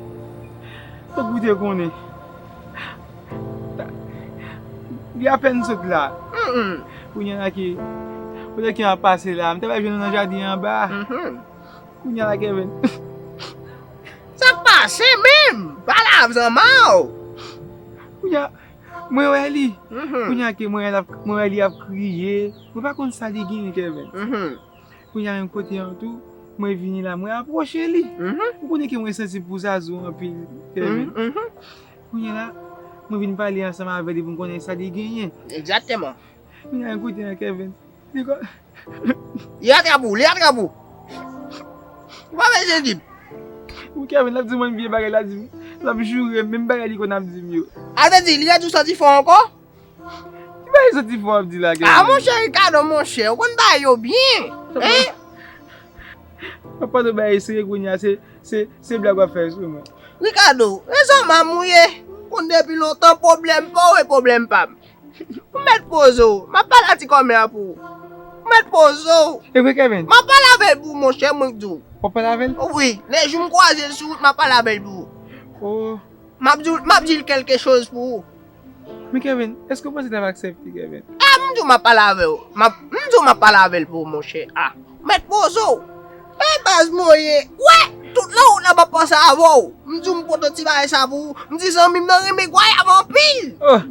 Tankou w te konnen. Li apèn sot la. Mm-mm. Kounye a la ke, kote ke m ap pase la, m te pral jwenn ou nan jaden anba a. Mhm. Kounye a la, Kevin. Sa k pase menm? Pale avè m, zanmi m. Kounye a, mwen wè li. Mhm. Kounye a ke mwen wè l ap, mwen wè li ap kriye. Mwen pa konn sa li genyen, Kevin. Mhm. Kounye a menm kote an tou, mwen vini la, mwen apwoche li. Mhm. Ou konnen ke mwen sansib pou zazou anpil, Kevin. Mhm, mhm. Kounye a la, mwen vin pale ansanm avè li pou m konnen sa li genyen. Egzakteman. Kounye a menm kote an, Kevin. Li kon- Li atrap ou, li atrap ou. Ou pa bezwen di m. Ou Kevin, l ap di mwen vye bagay, l ap di m, l ap joure m, menm bagay li konn ap di m yo. A vle di, li redi w santi fò ankò? Ki bagay santi fò w ap di la, Kevin? Ah, monchè Ricardo, monchè, ou konn bagay yo byen. Hein? M ap pale w bagay serye kounye a, se, se, se blag w ap fè sou mwen. Ricardo, rezon m ou ye. M konn depi lontan pwoblèm pa w e pwoblèm pa m. Ou mèt poze w. M ap pale a ti kòmè a pou ou. Ou mèt poze w. E vre, Kevin? M ap pale avè l pou ou, monchè, mwen k di w. W ap pale avè l? Wi, lè jou m kwaze l sou wout, m ap pale avè l pou ou. Oh. M ap di w, m ap di l kèlke choz pou ou. Men Kevin, èske w panse l ap aksepte, Kevin? Ah, m di w m ap pale avè w. M ap, m di w m ap pale avè l pou ou, monchè. Ah, mèt poze w. Eh, baz mwen ye. Wè, tout lè w la m ap panse avè w. M di w m pote ti bagay sa pou ou. M di zanmi m nan renmen Gwayav anpil. Oh.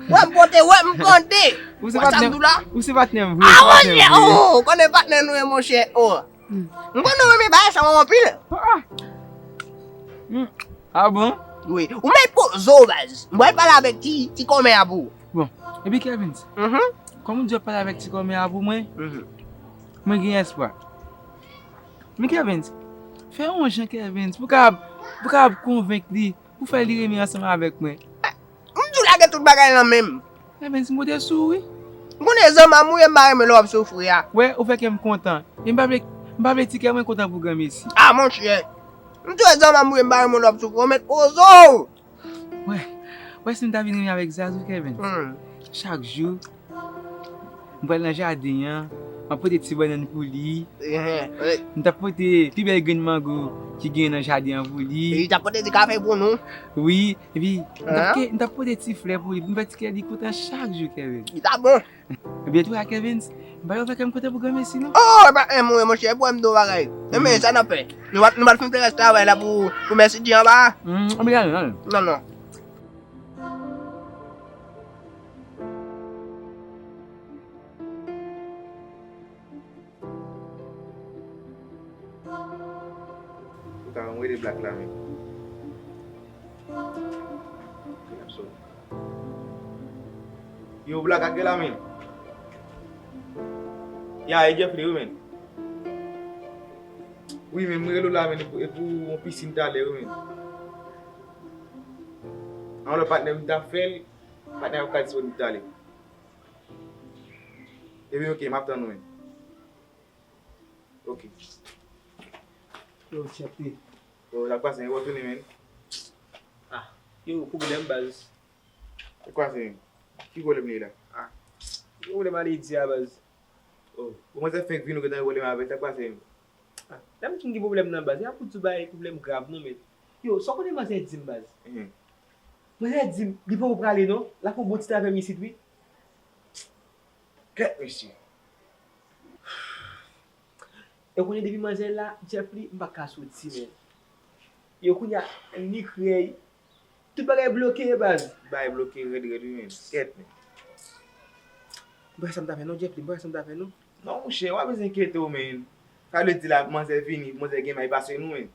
Wè m pote, wè m pote. Ou se patnè m vre, ou se patnè m vre. Ah, monchè, oh, konnen patnè nou ye, monchè. Oh. M konnen w renmen bagay sa w anpil. Ah. Hmm. Ah bon? Wi. Ou mèt poze w, baz. M pral pale avèk ti, ti kòmè a pou ou. Bon. Epi Kevin, mhm, kòm ou di w ap pale avèk ti kòmè a pou mwen, mhm, mwen gen espwa. Men Kevin, fè yon jan, Kevin, pou kapab, pou kapab konvenk li, pou fè li renmen ansanm avèk mwen. M di w lage tout bagay nan men m. Ebyen, si m pote sou ou, wi. M konnen zanmi m ou ye, m pa renmen lè w ap soufri a. Wè, ou fè kè m kontan. E m pa vle, m pa vle ti kè mwen kontan pou granmesi. Ah, monchè. M di w zanmi m ou ye, m pa renmen lè w ap soufri. Ou mèt poze w. Wè, wè si m ta vin renmen avèk Zazou, Kevin. Hmm. Chak jou, m pral nan jaden an, m ap pote ti bannann pou li. Ehe, wi. M t ap pote pi bèl grenn mango ki genyen nan jaden an pou li. Li t ap pote ti kafe pou nou. Wi, epi m t ap, hein? Ke, m t ap pote ti flè pou li, pou m fè ti kè li kontan chak jou, Kevin. Li ta bon. Ebyen, tou a, Kevin, m pa yo fè kè m kontan pou granmesi, non. Oh, e pa, eh, mon, monchè, e pou m di w bagay. Enben, sa n ap fè? Nou pa, nou pa fin fè rès travay la pou, pou mèsidi anba a? Hmm, anben, ale, ale. Non, non. Ou ka anvoye de blak la, men. Yo, blak ak de la, men. Ya, e Jeffrey, wi, men. Wi, men, mwen rele w la, men, e pou, e pou yon pisin talè, wi, men. An lè patnè m ta fè l, patnè a ka disponib talè. Ebyen, oke, m ap tann ou, men. Oke. Yo, Jeffrey. Yo, sa k pase, ou retounen, men? Ah, yo, pwoblèm, baz. Sa k pase, men? Ki pwoblèm li la? Ah, ki pwoblèm a li di a, baz? Oh, bon, mwen se fenk vin ou gentan gen pwoblèm avè l, sa k pase, men? Ah, lè m di m gen pwoblèm nan, baz, e pa pou di w bagay pwoblèm grav, non, men. Yo, sa w konnen manzè di m, baz? Mhm. Manzè di m, li poko prale, non. L ap fè yon bon ti travè isit, wi. Kèt, mesye. E w konnen depi manzè la, Jeffrey, m pa ka soti, men. Yo, kounye a, ni krèy. Tout bagay bloke, baz. Bagay bloke rèd, rèd, wi, men. Kèt, men. M pa wè sa m ta fè, non, Jeffrey, m pa wè sa m ta fè, non. Non, monchè, w pa bezwen enkyete w, men. Sa vle di la, manzè vini, manzè gen may pase nou, men.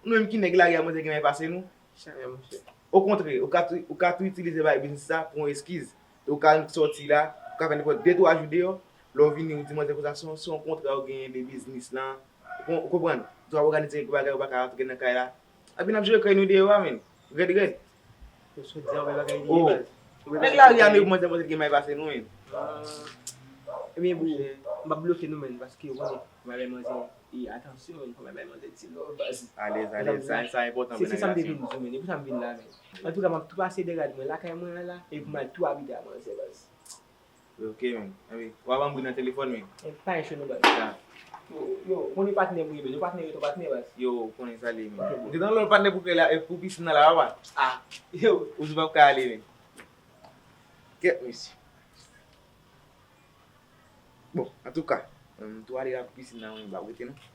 Nou menm ki nèg lari a, manzè gen may pase nou. Jamè, monchè. Okontrè, ou ka tou, ou ka tou itilize bagay biznis sa pou yon eskiz. E ou ka sòti la, ou ka fè nenpòt de twa jou deyò, lè w vini, ou di manzè konsa, se yon, se yon kontra ou genyen de biznis lan. Ou kon-, ou konprann? Ou ka òganize kèk bagay, ou pa ka antre nan kay la. Epi n ap jere kay nou deyò a, menn. Rèd, rèd. Yo sot di anpil bagay li ye, baz. Nèg lari a, men manzè, manzè gen may pase nou, menn. Ebyen, bro, m ap bloke nou, menn, paske ou konnen, m ap bay manzè, e, atansyon, menn, fò m bay manzè ti love, baz. Alèz, alèz, sa, sa enpòtan, se, se sa m te vin di w, menn, e pou sa m vin la, menn. Antouka, m ap tou pase de rad mwen lakay mwen an la, epi m al tou abite a manzè, baz. Ok, menn. Anben, w a ban m bri nan telefòn, menn. E pa yon cho non, baz. Yo, yo, konnen patnè m ye, menn. Yo, patnè yo, ton patnè, baz. Yo, konnen sa l ye, menn. Ok, bro. M te tann lòt patnè pou kay la, e pou pisin nan la, papa. Ah, yo. Ou di w p ap ka ale, menn. Kèt, mesye. Bon, antouka, m tou ale la pou pisin nan, mwen, m p ap rete, non.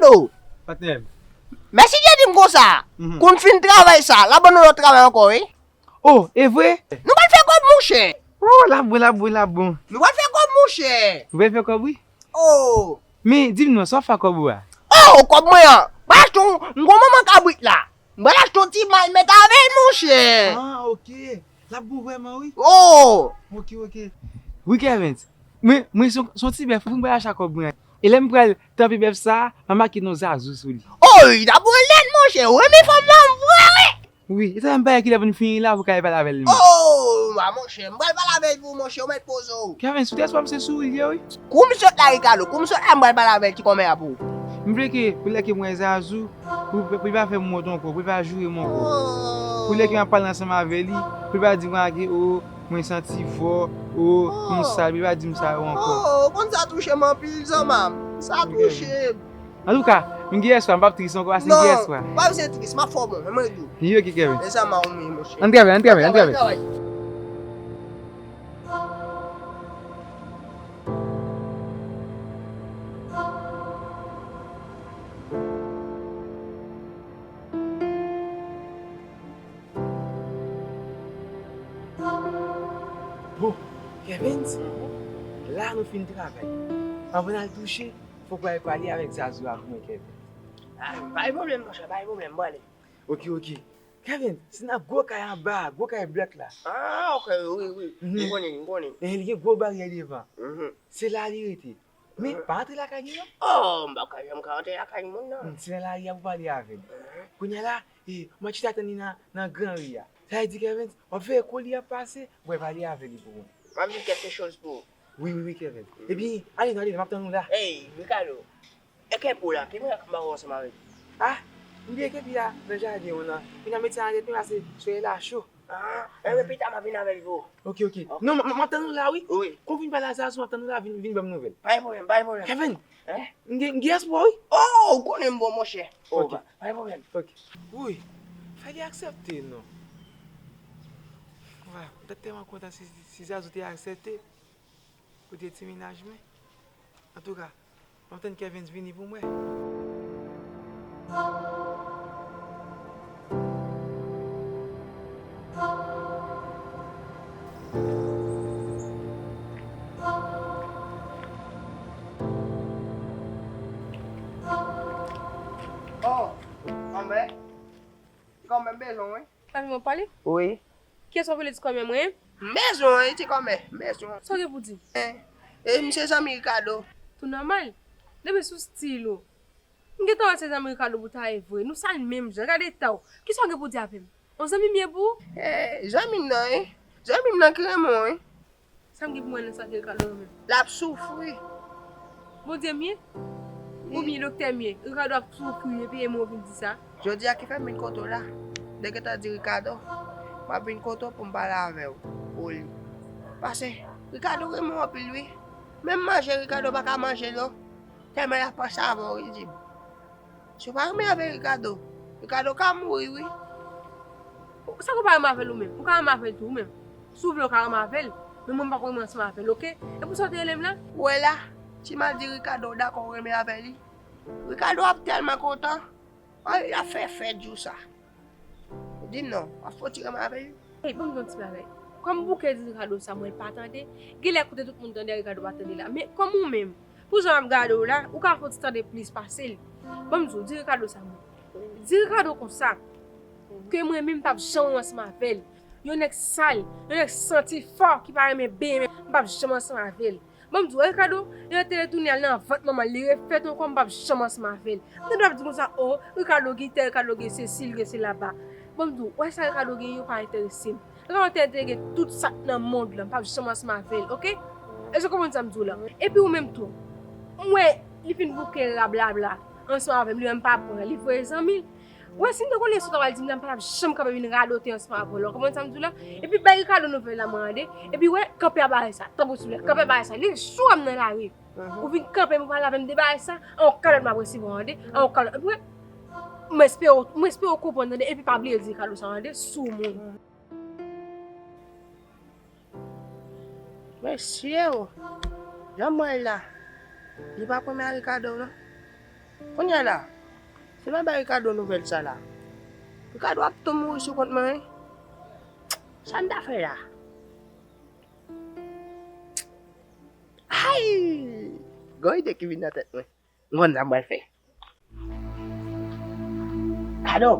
Kado! Patnè m. Mèsi Dye di m konsa. Mhm. Kou n fin travay sa, l ap ban nou lòt travay ankò, wi. Oh, e vre? Nou pral fè kòb, monchè. Oh, l ap bon, l ap bon, l ap bon. Nou pral fè kòb, monchè. Ou pral fè kòb, wi. Oh. Men, di m non, sa w ap fè ak kòb ou a? Oh, kòb mwen an. M pral achte yon, m gon manman kabrit la. M pral achte yon ti mal mèt avè l, monchè. Ah, ok. L ap bon vrèman, wi. Oh. Ok, ok. Wi, Kervens. Mwen, mwen se yon, se yon ti bèf, fòk m pral achte ak kòb mwen. E lè m pral tanpe bèf sa a, m a make non Zazou sou li. Oh, li t ap bon lèd, monchè. Ou renmen fanm nan vre, wi. Wi, e sa m pa wè kilè pou n fini la pou w ka al pale avè l menm. Oh, a monchè, m pral pale avè l pou ou, monchè, ou mèt poze w. Kervens, sou tèt pa m se sou li l ye, wi. Kou m sot la, Ricardo, kou m sot la, m pral pale avè l, ti kòmè a pou ou. M vle ke, pou lè ke m wè Zazou, pou, pou, pou li pa fè m wont ankò, pou li pa joure m ankò. Oh. Pou lè ke m ap pale ansanm avè li, pou li pa di m, "Ah, ke, oh, mwen santi fò, oh, m sal," pou li pa di m sa yo ankò. Oh, ou konn sa touche m anpil, zanma m. Sa touche m. Antouka, m gen espwa, m p ap tris ankò, paske m gen espwa. Non, pa bezwen tris, m ap fè w bon, men mwen di w. Wi, ok, Kervens. E sa m a ou menm, monchè. Ann travay, ann travay, ann travay. Bon, Kervens, la nou fin travay. Anvan n al touche, fòk w al pale avèk Zazou a pou mwen, Kervens. Ah, pa gen pwoblèm, monchè, pa gen pwoblèm, m prale. Ok, ok. Kervens, se nan gwo kay anba, gwo kay blòk la. Ah, ok, wi, wi. Mhm. M konnen, m konnen. E li gen gwo baryè devan. Mhm. Se la li rete. Men, pa antre lakay li, non. Oh, m pa ka janm ka antre lakay moun, non. Hmm, se nan lari a pou pale avè l. Mhm. Kounye a la, e, m ap chita tann li nan, nan gran ri a. Sa vle di, Kervens, w ap veye kou li ap pase, w al pale avè li pou mwen. M ap di kèlke choz pou ou. Wi, wi, wi, Kervens. Mhm. Ebyen, ale non, ale non, m ap tann ou la. Ey, Ricardo, e kèp ou la, ki mwen ak m pa wè ansanm avè l? Ah, m bliye kèp li a nan jaden an nan. Kounye a m met sa nan tèt mwen, paske solèy la cho. Ah, enben pita m ap vin avè l pou ou. Ok, ok. Ok. Non, m, m, m ap tann ou la, wi. Wi. Kou m fin pale a Zazou, m ap tann ou la, vin, vin ban m nouvèl. Pa gen pwoblèm, pa gen pwoblèm. Kervens, hein? M gen, m gen espwa, wi. Oh, ou konnen m bon, monchè. Oh, ok. Pa, pa gen pwoblèm. Ok. Wi, fè li aksepte, non. Wa, m ta tèlman kontan si, si Zazou te aksepte. Kote ti mennaj mwen? Antouka, m ap tann Kervens vini pou m wè. Oh, kòmè. Kòmè, m bezwen w wi. Ann, mwen pale? Wi. Kiyès w ap rele ti kòmè mwen? M bezwen w wi, ti kòmè, m bezwen w. Sa w gen pou di? Eh, eh, m se zanmi Ricardo. Tou nòmal. Depi sou stil ou. M gentan wè se zanmi Ricardo pou ta ye vre. Nou sal menm jan. Gade eta w. Kisa w gen pou di avè m? On zanmi m ye pou ou? Eh, zanmi m nan wi. Zanmi m nan ki renmen w wi. Sa m gen pou mwen nan sa ke Ricardo renmen? L ap soufri. Bondye m ye? Oubyen doktè m ye? Ricardo ap soufri epi e mwen w vin di sa? Jodi a ki fè m vin kote w la. M te gentan di Ricardo, m ap vin kote w pou m pale avè w, pou li. Paske Ricardo renmen w anpil wi. Menm manje Ricardo pa ka manje non. Tèlman l ap panse avè w, li di m. Si w pa renmen avè Ricardo, Ricardo ka mouri, wi. Sa w ka renmen avè l ou menm? Ou ka renmen avè l tou ou menm. Si w vle, w ka renmen avè l. Men mwen, m p ap renmen ansanm avè l, oke? E pou sa w te rele m la? Ou wè la, Ti Mal di Ricardo w dakò w renmen avè li. Ricardo ap tèlman kontan. Ay, y ap fè fèt jou sa. Di m non, w ap fouti renmen avè l? Ey, ban m di w yon ti bagay. Kòm Bouke di Ricardo sa, mwen pa tande. Genlè kote tout moun tande, Ricardo pa tande la. Men kòm ou menm, pou jan m ap gade w la, ou ka fè yon ti tande plis pase l. Ban m di w, di Ricardo sa, mwen. Di Ricardo konsa, ke mwen menm m p ap janm ansanm avè l. Yon nèg sal, yon nèg santi fò ki pa renmen benyen, m p ap janm ansanm avè l. Ban m di w, Ricardo, lè l te retounen al nan vant manman l, li refèt ankò, m p ap janm ansanm avè l. M tande w ap di konsa, o, Ricardo gen tè, Ricardo gen sesi, li gen sela ba. Ban m di w, wè sa Ricardo gen yo pa enterese m. Ricardo te, te gen tout sa k nan mond lan, m p ap janm ansanm avè l, oke? Èske w konprann sa m di w la? Epi ou menm tou, m wè li fin bouke rablabla ansanm avè m, li menm pa pran, li voye zanmi l. Wè, si m te konnen sa w ta pral di m la, m pa t ap janm kanpe vin radote ansanm avè w la. Ou konprann sa m di w la? Epi bay Ricardo nouvèl la, mwen tande. Epi wè, kanpe a bagay sa, tanpri silvouplè, kanpe a bagay sa. Li jou a m nan lari. Ou vin kanpe m, ou pale avè m de bagay sa, an yon kalòt m ap resevwa, tande. An yon kalòt. Epi wè, m espere w, m espere w konprann, tande. Epi pa bliye di Ricardo sa, tande, sou moun. Mesye o, jan m wè l la, li pa premye a Ricardo non. Kounye a la, si m ap bay Ricardo nouvèl sa la, Ricardo ap tou mouri sou kont mwen wi. Sa m ta fè la? Ay! Gon ide ki vin nan tèt mwen. M konn sa m pral fè. Ricardo,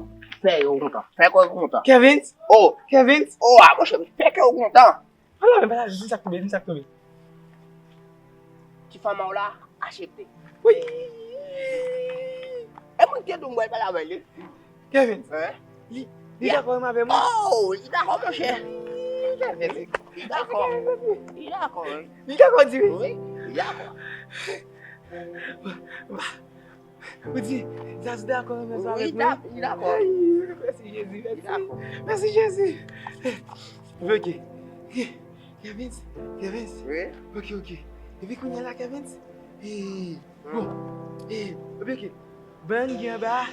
fè kè w kontan. Fè kè w kontan. Kevins? Oh! Kevins? Oh, a monchè, fè kè w kontan. Ala, men pa la, di sa k tonbe, di sa k tonbe. Ti fanm ou la, aksepte. Wi! E mwen ki te di w m pral pale avè li. Kevins? Hein? Li, li dakò renmen avè mwen? Oh, li dakò, monchè. Li dakò. Li dakò, wi. Li dakò, di wi. Wi, li dakò. Ba, ba. Ou di, Zazou dakò renmen sa avèk mwen? Wi, li dakò. Ay, mèsi Jezi, mèsi. Li dakò. Mèsi Jezi. Epi oke. Oke. Kevins, Kevins. Wi. Oke, oke. Epi kounye a la, Kevins. Ee, bon. Ee, epi oke. Ban gen anba a,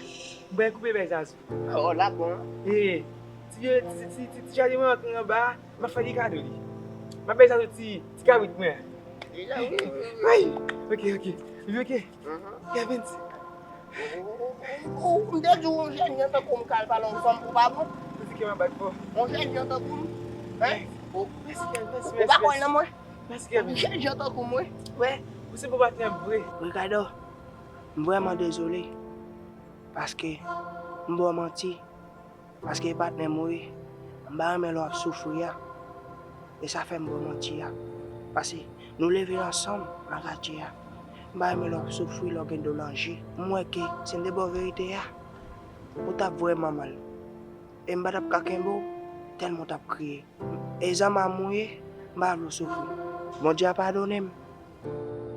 ban koupe bay Zazou. Oh, la bon. Ee, ti, ti, ti, ti, ti jaden mwen antre anba a, m ap fè li kado li. M ap bay Zazou ti, ti kabrit mwen. Deja, wi, wi, wi. Ay, oke, oke. Epi oke. Kevins. Ou, ou, ou, ou, m te di w, yon jèn jan tankou m ka al pale yon fanm pou pa bon? Ou di ke m ap bat fò. Yon jèn jan tankou m? Hein? Mèsi, Kevins, mèsi, mèsi. Ou pa kwè nan mwen? Mèsi, Kevins. Yon jèn jan tankou m, wi. Wè, ou se bon patnè m vre. Ricardo, m vrèman dezole. Paske m ba w manti. Paske e patnè m ou ye. M pa renmen lè w ap soufri a. E sa fè m ba w manti a. Paske nou leve ansanm nan katye a. M pa renmen lè w ap soufri, lè w gen dlo nan je. M wè ke si m te ba w verite a, ou t ap vrèman mal. E m pa t ap ka kenbe w, tèlman w t ap kriye. E zanmi m ou ye, m pa vle w soufri. Bondye a padone m.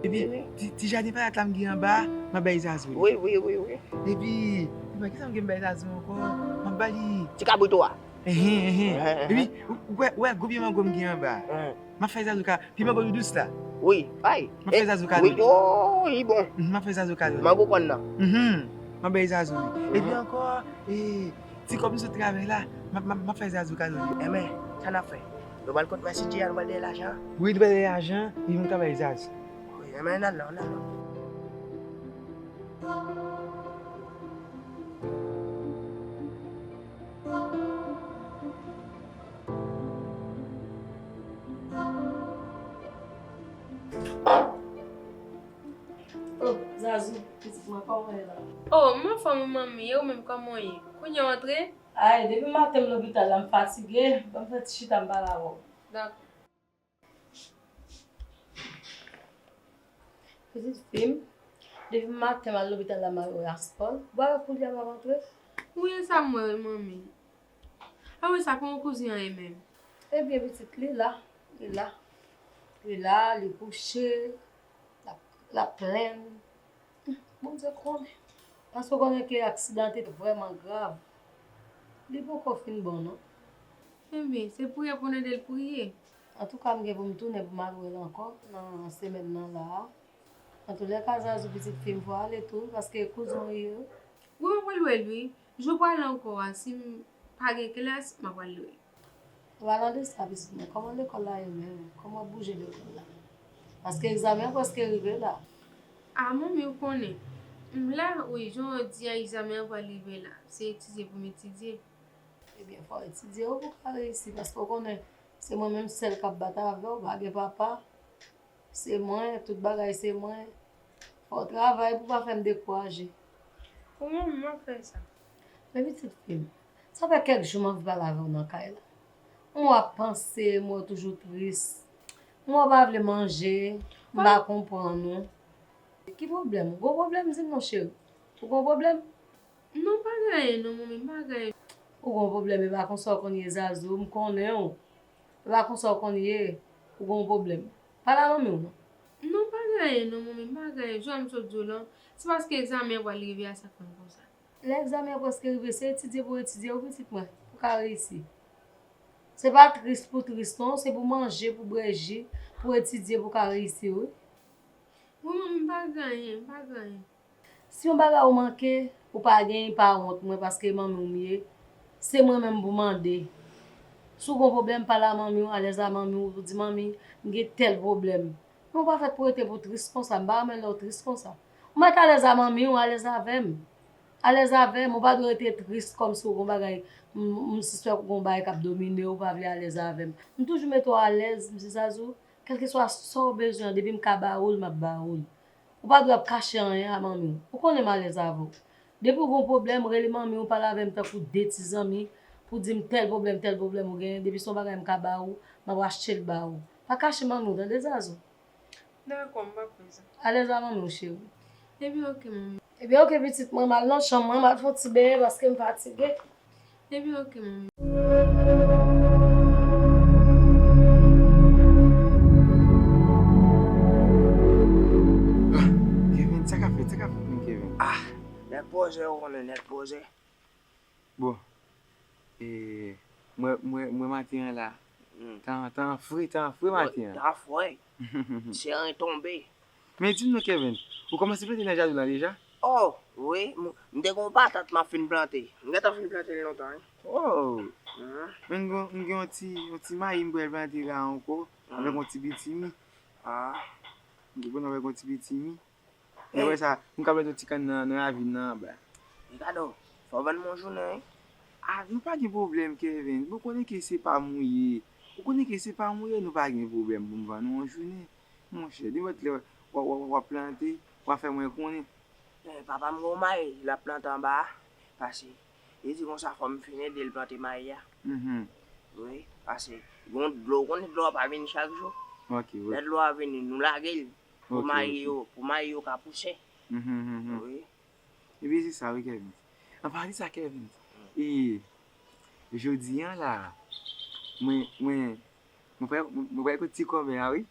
Epi, ti, ti jaden patat la m gen anba a, m ap bay Zazou li. Wi, wi, wi, wi. Epi, epi, kisa m gen m bay Zazou ankò? M ap ba li. Ti kabrit ou a. Enhen, enhen. Enhen, enhen. Epi, ou, ou wè, ou wè gwo pye mango m gen anba a? Enhen. M ap fè Zazou ka, pye mango nou dous la. Wi, ay. M ap fè Zazou kado li. Oh, li bon. Mhm, m ap fè Zazou kado li. Mango kòn nan. Mhm. M ap bay Zazou li. Epi ankò, e, ti kòb nou sot travay la, m ap, m ap, m ap fè Zazou kado li. Enben, sa n ap fè? Nou pral kot Mèsidye a, nou pral dèyè lajan an? Wi, nou pral dèyè lajan, epi nou ka bay Zazou. Wi, enben, n al non, n al non. Oh, Zazou, pitit mwen, kòman w ye la? Oh, m anfòm wi manmi, e ou menm kòman w ye? Kounye a w antre? Ay, depi maten m lopital la, m fatige. Ban m fè ti chita m pale avè w. Dakò. Pitit fi m, depi maten m al lopital la, m al wè Aspòl. Bon, kounye a m ap antre. Wi, e sa m wè wi manmi. A wi, sa kòman kouzen an ye menm? Ebyen, pitit, li la, li la. Li la, li kouche, l ap, l ap plenn. Bondye konnen. Paske w konnen ke aksidan an te vrèman grav. Li poko fin bon, non. Enben, se priye pou n ede l priye. Antouka, m gen pou m tounen pou m al wè l ankò nan semèn nan la a. Antoulèka, Zazou, pitit fi m, fò w ale tou, paske kouzen w ye wi. Wi, w ap al wè l wi. Jou pral ankò a, si m pa gen klas, m ap al lwe. An palan de sa, pitit mwen, kòman lekòl la ye menm? Kòman w ap bouje lekòl la? Paske egzamen an prèske rive la. A, manmi, ou konnen. M la, wi, jan w di a, egzamen an pral rive la. Se etidye pou m etidye. Ebyen, fò w etidye wi pou w ka reyisi, paske w konnen, se mwen menm sèl k ap bat avè w, pa gen papa. Se mwen, tout bagay se mwen. Fò w travay pou w pa fè m dekouraje. Wi, manmi, m ap fè sa. Men pitit fi m, sa fè kèk jou m anvi pale avè w nan kay la. M wè w ap panse, m wè w toujou tris. M wè w pa vle manje, m pa konprann ou. Ki pwoblèm? Ou gon pwoblèm, di m non, cheri. Ou gon pwoblèm? Non, pa gen anyen non, manmi, pa gen anyen. Ou gon pwoblèm, e pa konsa w konn ye, Zazou, m konnen w. E pa konsa w konn ye, ou gon pwoblèm. Pale a manmi w non. Non, pa gen anyen non, manmi, pa gen anyen. Jan m sot di w lan, se paske egzamen an pral rive a sa k fè m konsa. Lè egzamen an prèske rive, se etidye pou w etidye wi, pitit mwen, pou w ka reyisi. Se pa tris pou tris non, se pou manje, pou bwè ji, pou etidye, pou w ka reyisi wi. Wi, manmi, m pa gen anyen, m pa gen anyen. Si yon bagay ou manke, ou pa genyen, pa wont mwen, paske manmi w m ye. Se mwen menm pou mande. Si w gon pwoblèm, pale a manmi w, alèz a manmi w, ou di, "Manmi, m gen tèl pwoblèm." Men ou pa fèt pou rete pou tris konsa, m pa renmen lè w tris konsa. Ou mèt alèz a manmi w, alèz avè m. Alèz avè m, ou pa dwe rete tris kòmsi w gon bagay, m, m sispèk ou gon bagay k ap domine w, ou pa vle alèz avè m. M toujou mete w alèz, m di, "Zazou, kèlkeswa sa w bezwen an, depi m ka ba ou l, m ap ba ou l." Ou pa dwe ap kache anyen a manmi w. Ou konnen m alèz avè w. Depi w gon pwoblèm, rele manmi w, pale avè m tankou de ti zanmi, pou di m tèl pwoblèm, tèl pwoblèm ou genyen. Depi se yon bagay m ka ba ou, m ap achte l ba ou. Pa kache manmi w, tande, Zazou? Dakò, m p ap fè sa. Alèz a manmi w, cheri. Ebyen, oke, manmi. Ebyen, oke, pitit mwen, m al nan chanm mwen, m al fè yon ti benyen paske m fatige. Ebyen, oke, manmi. Ah, Kevin, sa k ap fèt, sa k ap fèt menm, Kevin? Ah, nèt pwojè, ou konnen, nèt pwojè. Bon, e, mwen, mwen, mwen maten an la, hmm, tan, tan fre, tan fre maten an. Tan fre. Seren tonbe. Men di m non, Kevin, ou kòmanse plante nan jaden w lan deja? Oh, wi, m, m te gon patat m ap fin plante. M gentan fin plante l lontan, wi. Oh! Mhm. Men m gen, m gen yon ti, yon ti mayi m pral plante la ankò, mhm, avèk yon ti pitimi. Ah. M te pran avèk yon ti pitimi. Lè w wè sa, m ka plante yon ti kann nan, nan ravin nan anba. Ricardo, fò w vann mwen yon jounen, wi. Ah, nou pa gen pwoblèm, Kevin. Ou konnen ke se pa m ou ye. Ou konnen ke se pa m ou ye, nou pa gen pwoblèm pou m vann ou yon jounen. Monchè, nenpòt lè w, w, w, w ap plante, w a fè mwen konnen. Eh, papa m gon mayi, l ap plante anba a, pase. Li di konsa fò m fin ede l plante mayi a. Mhm. Wi, pase gon dlo, ou konnen dlo a pa vini chak jou. Ok, wi. Lè dlo a vini, nou lage l pou, ok, mayi, ok, yo, pou mayi yo ka pouse. Mhm, mhm, mhm. Wi. Ebyen, se sa, wi, Kevin. An palan de sa, Kevin, e, jodi a la, mwen, mwen, mwen pral, mwen pral kot ti kòmè a, wi.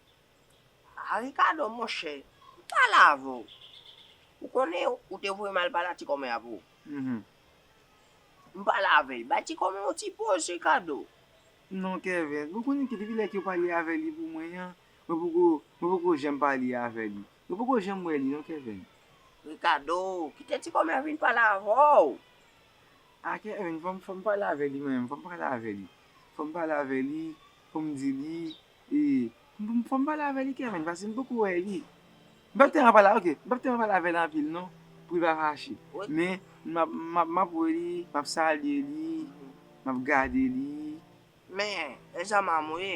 A, Ricardo, monchè, m pale avè w. Ou konnen, ou te voye m al pale a ti kòmè a pou ou. Mhm. M pale avè l. Bay ti kòmè yon ti poz, Ricardo. Non, Kevin, ou konnen ke depi lè ke w pale avè li pou mwen an, mwen poko, mwen poko janm pale avè li. Mwen poko janm wè li, non, Kevin. Ricardo, kite ti kòmè a vin pale avè w. A, Kevin, fò m, fò m pale avè li mwen menm, fò m pale avè li. Fò m pale avè li, fò m di li, e, m, m, fò m pale avè li, Kevin, paske m poko wè li. M p ap tèlman pale, ok, m p ap tèlman pale avè l anpil non, pou li pa fache. Wi. Men, m ap, m ap, m ap wè li, m ap salye li, m ap gade li. Men, egzanmen an mouye.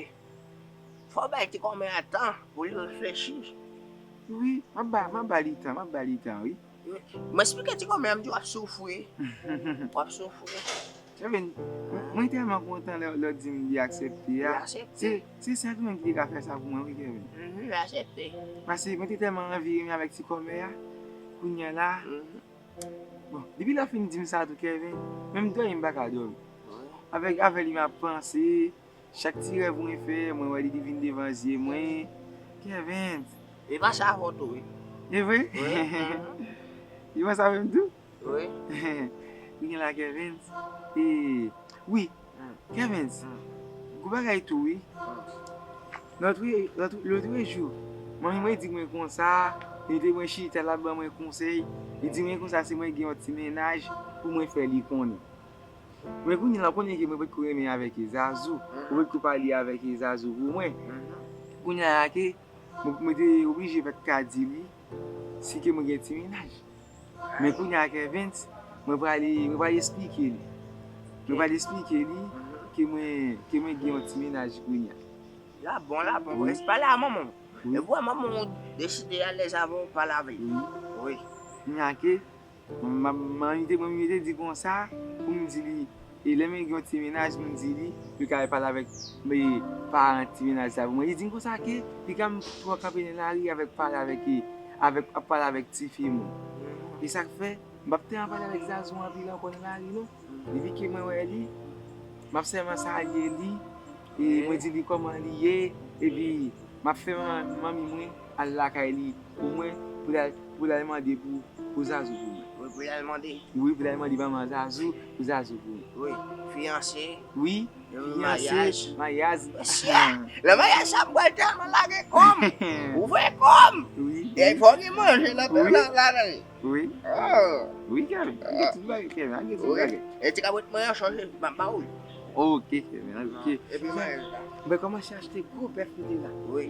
Fò w bay ti kòmè a tan pou li reflechi. Wi, m ap ba, m ap ba li tan, m ap ba li tan, wi. Wi. Mwen eksplike ti kòmè a, m di w ap soufri. W ap soufri. Kevin, mwen, mwen tèlman kontan lè, lè w di m li aksepte a. Li aksepte. Se, se sèl ou menm ki te ka fè sa pou mwen, wi, Kevin. Mhm, li aksepte. Paske mwen te tèlman anvi renmen avèk ti kòmè a. Kounye a la, mhm. Bon, depi lè w fin di m sa tou, Kevin, menm dòmi m pa ka dòmi. Wi. Avèk, avè li m ap panse, chak ti rèv mwen fè, mwen wè li vin devan zye mwen. Kevin. E pa sa fòt ou, wi. E vre? Wi. Mhm. Li panse avè m tou? Wi. Li gen la, Kevin. E, wi, Kevin, gwo bagay tou, wi. Lòt, lòt, lòt jou, manmi mwen di mwen konsa, li te mwen chita, l ap ban mwen konsèy. Li di mwen konsa, si mwen gen yon ti mennaj, pou mwen fè li konnen. Men kounye a la, ou konnen ke mwen potko renmen avèk Zazou, ou potko pale avèk Zazou pou mwen. Kounye a la ke mwen, mwen te oblije fèk ka di li si ke mwen gen ti mennaj. Men kounye a Kervens, mwen prale, mwen prale esplike li. Mwen prale esplike li ke mwen, ke mwen gen yon ti mennaj kounye a. La bon, la bon. Wi. Rès pale a manman w. Wi. Epi w wè manman w deside alèz avè w, pale avè l. Wi. Wi. Kounye a ke, manmi te, manmi te di konsa, pou m di li, e lè mwen gen yon ti mennaj, m di li, li ka al pale avèk, e, paran ti mennaj sa pou mwen. Li di m konsa ke, li ka m twò kanpe nan lari avèk pale avèk, e, avèk, ap pale avèk tifi moun. E sa k fè, m p ap te anpale avèk Zazou anpil ankò nan lari non. Depi ke mwen wè li, m ap sèlman salye li, e mwen di li kòman li ye, epi m ap fè man-, manmi mwen al lakay li pou mwen, pou l al, pou l al mande pou, pou Zazou pou mwen. Wi, pou l al mande. Wi, pou l al mande manman Zazou, pou Zazou pou mwen. Wi, fiyanse. Wi, fiyanse, maryaj. Maryaj. Mesye, nan maryaj sa, m pral tèlman lage kò m. Ouvè kò m. Wi. E fò gen manje nan, nan, nan, nan. Wi. Ah. Wi, Kevin. An gen tout bagay, Kevin. An gen tout bagay. E ti kabrit mwen an chanje, m ap ba ou l. Ok, Kevin. Ok. Epi maryaj la. Mwen kòmanse achte gwo bèf mete la. Wi.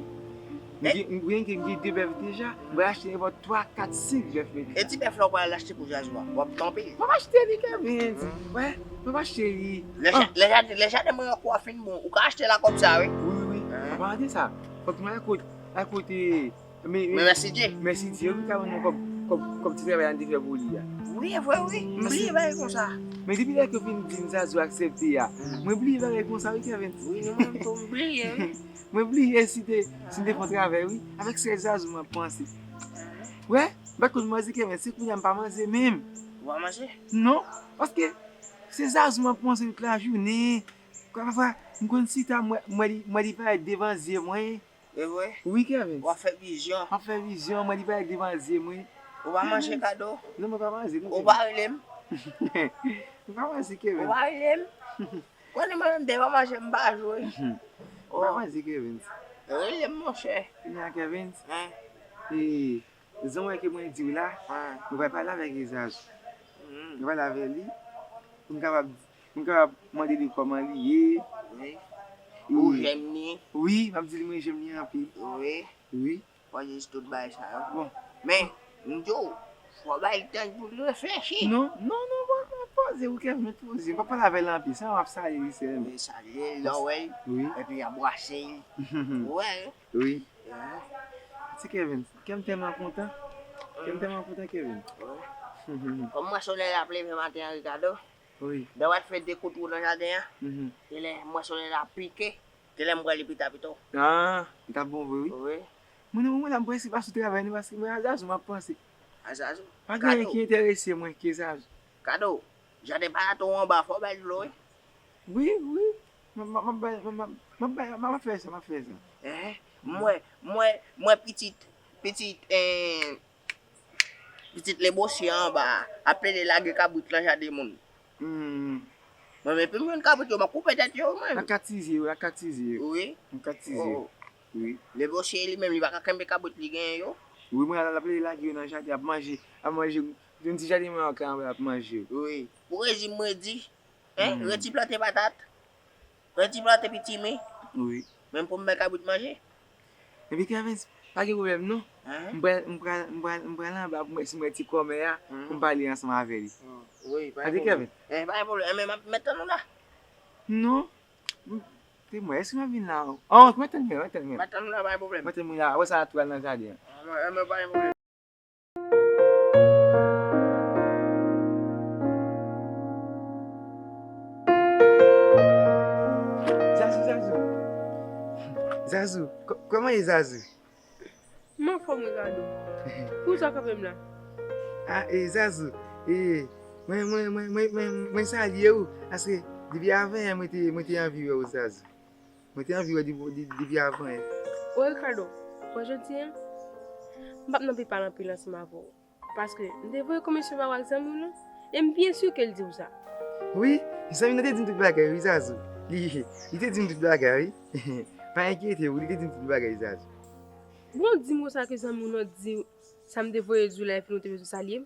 Mwen gen, mwen gen, mwen gen de bèf deja. Mwen achte nenpòt twa, kat, senk bèf mete la. E ti bèf la ou pral achte pou Zazou a? W ap kanpe? Mwen ap achte li, Kevin. Wè, mwen ap achte li. Lè ja-, lè ja-, lè jaden mwen an kou a fin bon, ou ka achte la kòb sa, wi. Wi, wi, wi. An palan de sa, fòk mwen al kote, al kote Men, men, men, mèsi Dye. Mèsi Dye, wi, ka ban nou kòb, kòb, kòb ti travay a n te fè pou li a. Wi, e vre, wi. M bliye bagay konsa. Men depi lè ke w vin di m Zazou aksepte a, mwen bliye bagay konsa, wi, Kevin. Wi, nou menm tou, m bliye, wi. Mwen bliye si te, si n te fè yon travay, wi. Avèk sèl Zazou, mwen panse. Wè, m pa t konn manze, Kevin, se kounye a m pa manze menm. Ou pa manze? Non, paske se Zazou m ap panse tout lajounen. Pafwa, m konn chita, m wè, m wè li, m wè li parèt devan zye mwen. E vre? Wi, Kevin. W ap fè vizyon. M ap fè vizyon, mwen li parèt devan zye mwen. Ou pa manje kado? Non, mwen pa manje, non, Kevin. Ou pa rele m? Mwen pa manje, Kevin. Ou pa rele m? Konnen mwen menm devan manje m pa jwe. Mwen pa manje, Kevin. Rele m, monchè. Kounye a, Kevin. Hein? E, jan w wè ke mwen di w la, mwen pral pale avèk Zazou. Mwen pral pale avè li, pou m kapab M kapab mande li kòman li ye. Wi. Ou renmen li? Wi, m ap di li mwen renmen li anpil. Wi. Wi. Fò jis tout bagay sa yo. Bon. Men, m di w, fò bay li tan pou l reflechi. Non, non, non, bon, bon, poze, ou kè mèt poze. M pa pale avè l anpil, sèlman m ap salye li sèlman. Wi, salye l, lè w wè l. Wi. Epi anbrase l. Ou wè? Wi. Ti Kevin, kè m tèlman kontan. Kè m tèlman kontan, Kevin. Wi. Kòm m wè solèy la ap leve maten an, Ricardo. Wi. Dè w al fè de kout wou nan jaden an. Mhm. Te lè m wè solèy la pike, te lè m pran li pita pito. Ah, li t ap bon vre, wi. Wi. Mwen, mwen la, m prèske pa sou travay, non, paske mwen a Zazou, m ap panse. A Zazou? Pa gen anyen ki enterese mwen ke Zazou. Kado, jaden pa la tou anba, fò w bay dlo, wi. Wi, wi. M, m, m, m, m, m, m ap fè sa, m ap fè sa. Ehe. Mwen, mwen, mwen pitit, pitit, eh, Pitit Lebosye anba a ap plede lage kabrit lan jaden moun. Hmm. Mwen menm, epi m jwenn kabrit yo, m ap koupe tèt yo, mwen. Nan kat Sizye yo, nan kat Sizye yo. Wi. Nan kat Sizye yo. Oh. Wi. Lebosye li menm, li pa ka kenbe kabrit li genyen yo. Wi, mwen, l ap plede lage yo nan jaden, ap manje, ap manje. Yon ti jaden mwen an ka anba, ap manje yo. Wi. Pou rejim mwen di, Hein? Hmm. Redi plante patat. Redi plante pitimi. Wi. Menm pou m bay kabrit manje. Epi Kervens, pa gen pwoblèm non. Hein? M pral, m pral, m pral, m pral anba pou m wè si m wè ti kòmè a, pou m pale ansanm avè li. Hmm. Wi, pa gen pwoblèm. Kervens? Eh, pa gen pwoblèm. Eh, men m ap, m ap tann ou la. Non. M, te mwen, èske m ap vin la? Oh, m ap tann mwen, m ap tann mwen. M ap tann ou la, pa gen pwoblèm. M ap tann mwen la. Apre sa, n a tou al nan jaden an. Ah, mwen, eh, mwen, pa gen pwoblèm. Zazou, Zazou. Zazou, kò-, kòman ye, Zazou? M anfòm, Ricardo. Poukisa w kanpe m la? Ah, e, Zazou, e, mwen, mwen, mwen salye w, paske depi avan yè, mwen te, mwen te anvi wè w, Zazou. Mwen te anvi wè depi, de-, depi avan yè. Wè, Ricardo, wè jodi a, m p ap nan pi pale anpil ansanm avè w. Paske m te voye komisyon pa w ak zanmi w lan, e m byen si ke l di w sa. Wi, zanmi nan te di m tout bagay, wi, Zazou. Li, li te di m tout bagay, wi. Pa enkyete w, li te di m tout bagay, Zazou. Bon, di m konsa ke zanmi w lan di w sa m te voye di w la, epi nou te bezwen salye m.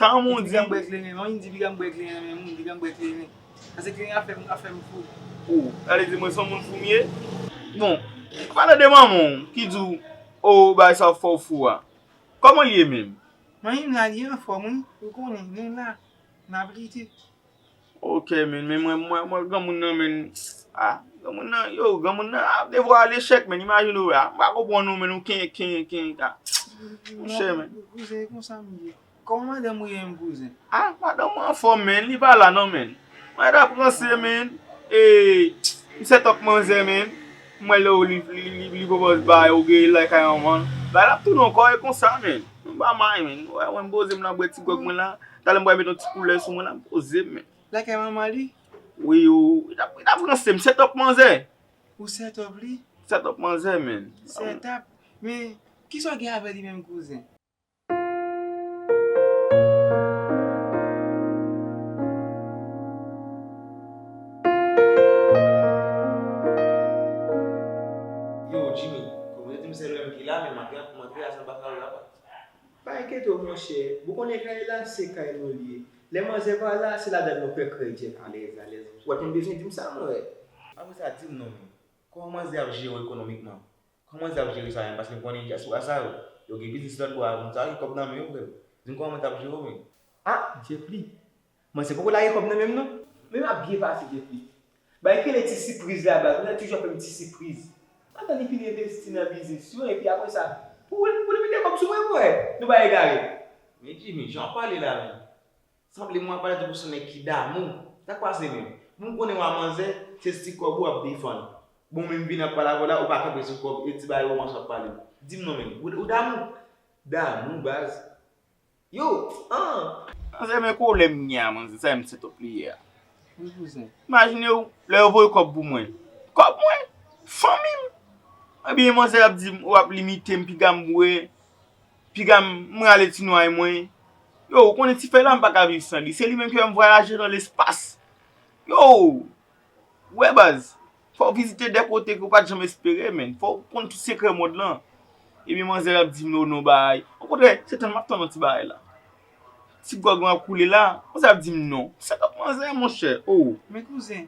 Sa yon moun di. Piga m bwè kleren, manmi m di piga m bwè kleren nan men moun, piga m bwè kleren. Paske kleren ap fè m, ap fè m fou. Ou, sa vle di mwen se yon moun fou m ye? Bon, pale de manman w, ki di w, o, bagay sa ap fè w fou a. Kòman l ye menm? Manmi m la, li anfòm, wi. Ou konnen, nou la, n ap lite. Ok, men, men mwen, mwen, mwen, granmoun nan, men, ah, granmoun nan, yo, granmoun nan, ah, devwa a lechèk, men, imajine w, ah, m pa konprann ou, men, ou ken, ken, ken, ah. Monchè, men. Kouzen, e konsa m ye. Kòman madanm ou ye, menm kouzen? Ah, madanm mwen anfòm, men, li pa la, non, men. Mwen t ap ranse, men, e, m set up manzè, men. M wè lè li, li, li, li pwopòz bay ou gen lakay manman. Bay l ap tounen ankò, e konsa, men. M pa may, men. Ou wè, mwen, m poze m la, bwè ti gwòg mwen la. Talè m pral met yon ti koulè sou mwen la, m poze m, men. Lakay manman li? Wi, ou, li t ap, li t ap ranse m, set up manzè. Ou set up li? Set up manzè, men. Set up? Men, kisa w gen avè li menm, kouzen? Yo, Jimmy, kòman tèt m sèl Eto monchè, ou konnen kay la se kay nou li ye. Lè manzè pa la, se ladan l nou fè krèy Jeff alèz alèz. Ou pa t konn bezwen di m sa mwen. Apre sa, di m non men. Kòman manzè ap jere w ekonomikman? Kòman manzè ap jere sa menm? Paske m konnen dyaspora sa yo, yo gen biznis lòt bò a, moun sa yo gen kòb nan men yo, frè m. Di m kòman manzè ap jere w menm? Ah, Jeff li. Manzè poko lage kòb nan men m non. Men m ap byen pase, Jeff li. Bagay ki rele ti sipriz la, baz, manzè toujou ap fè m ti sipriz. Pandan li fin envesti nan biznis yo, epi apre sa, pou, pou li mete kòb sou mwen, frè, nou pa egare. Men Jimmy, jan w ap pale la menm. Sanble mwen ap pale tankou se yon nèg ki damou. Sa k pase menm? Moun konnen w a manzè, se ti kòb ou ap defann. Bon, menm vin ap pale avè w la, ou pa kanpe sou kòb, e ti bagay womans w ap pale. Di m non menm, ou, ou damou? Damou, baz. Yo, an! Manzè, men kolè m gen a, manzè, sa m set up li ye a. Wi, kouzen. Imajine w, lè yo voye kòb pou mwen. Kòb mwen? Fanmi m! Ebyen, manzè ap di m, w ap limite m, piga m bwè, piga m, m rale ti nway mwen. Yo, ou konnen ti fèy la, m pa ka viv san li. Se li menm ki fè m vwayaje nan lespas. Yo! Wè baz, fò w vizite de kote ke w pa t janm espere, menn. Fò w konn tout sekrè mond lan. Ebyen manzè ap di m non, non, bagay. Okontrè, se tann m ap tann yon ti bagay la. Ti gwòg mwen ap koule la, manzè ap di m non. Set up manzè, monchè, oh. Men kouzen,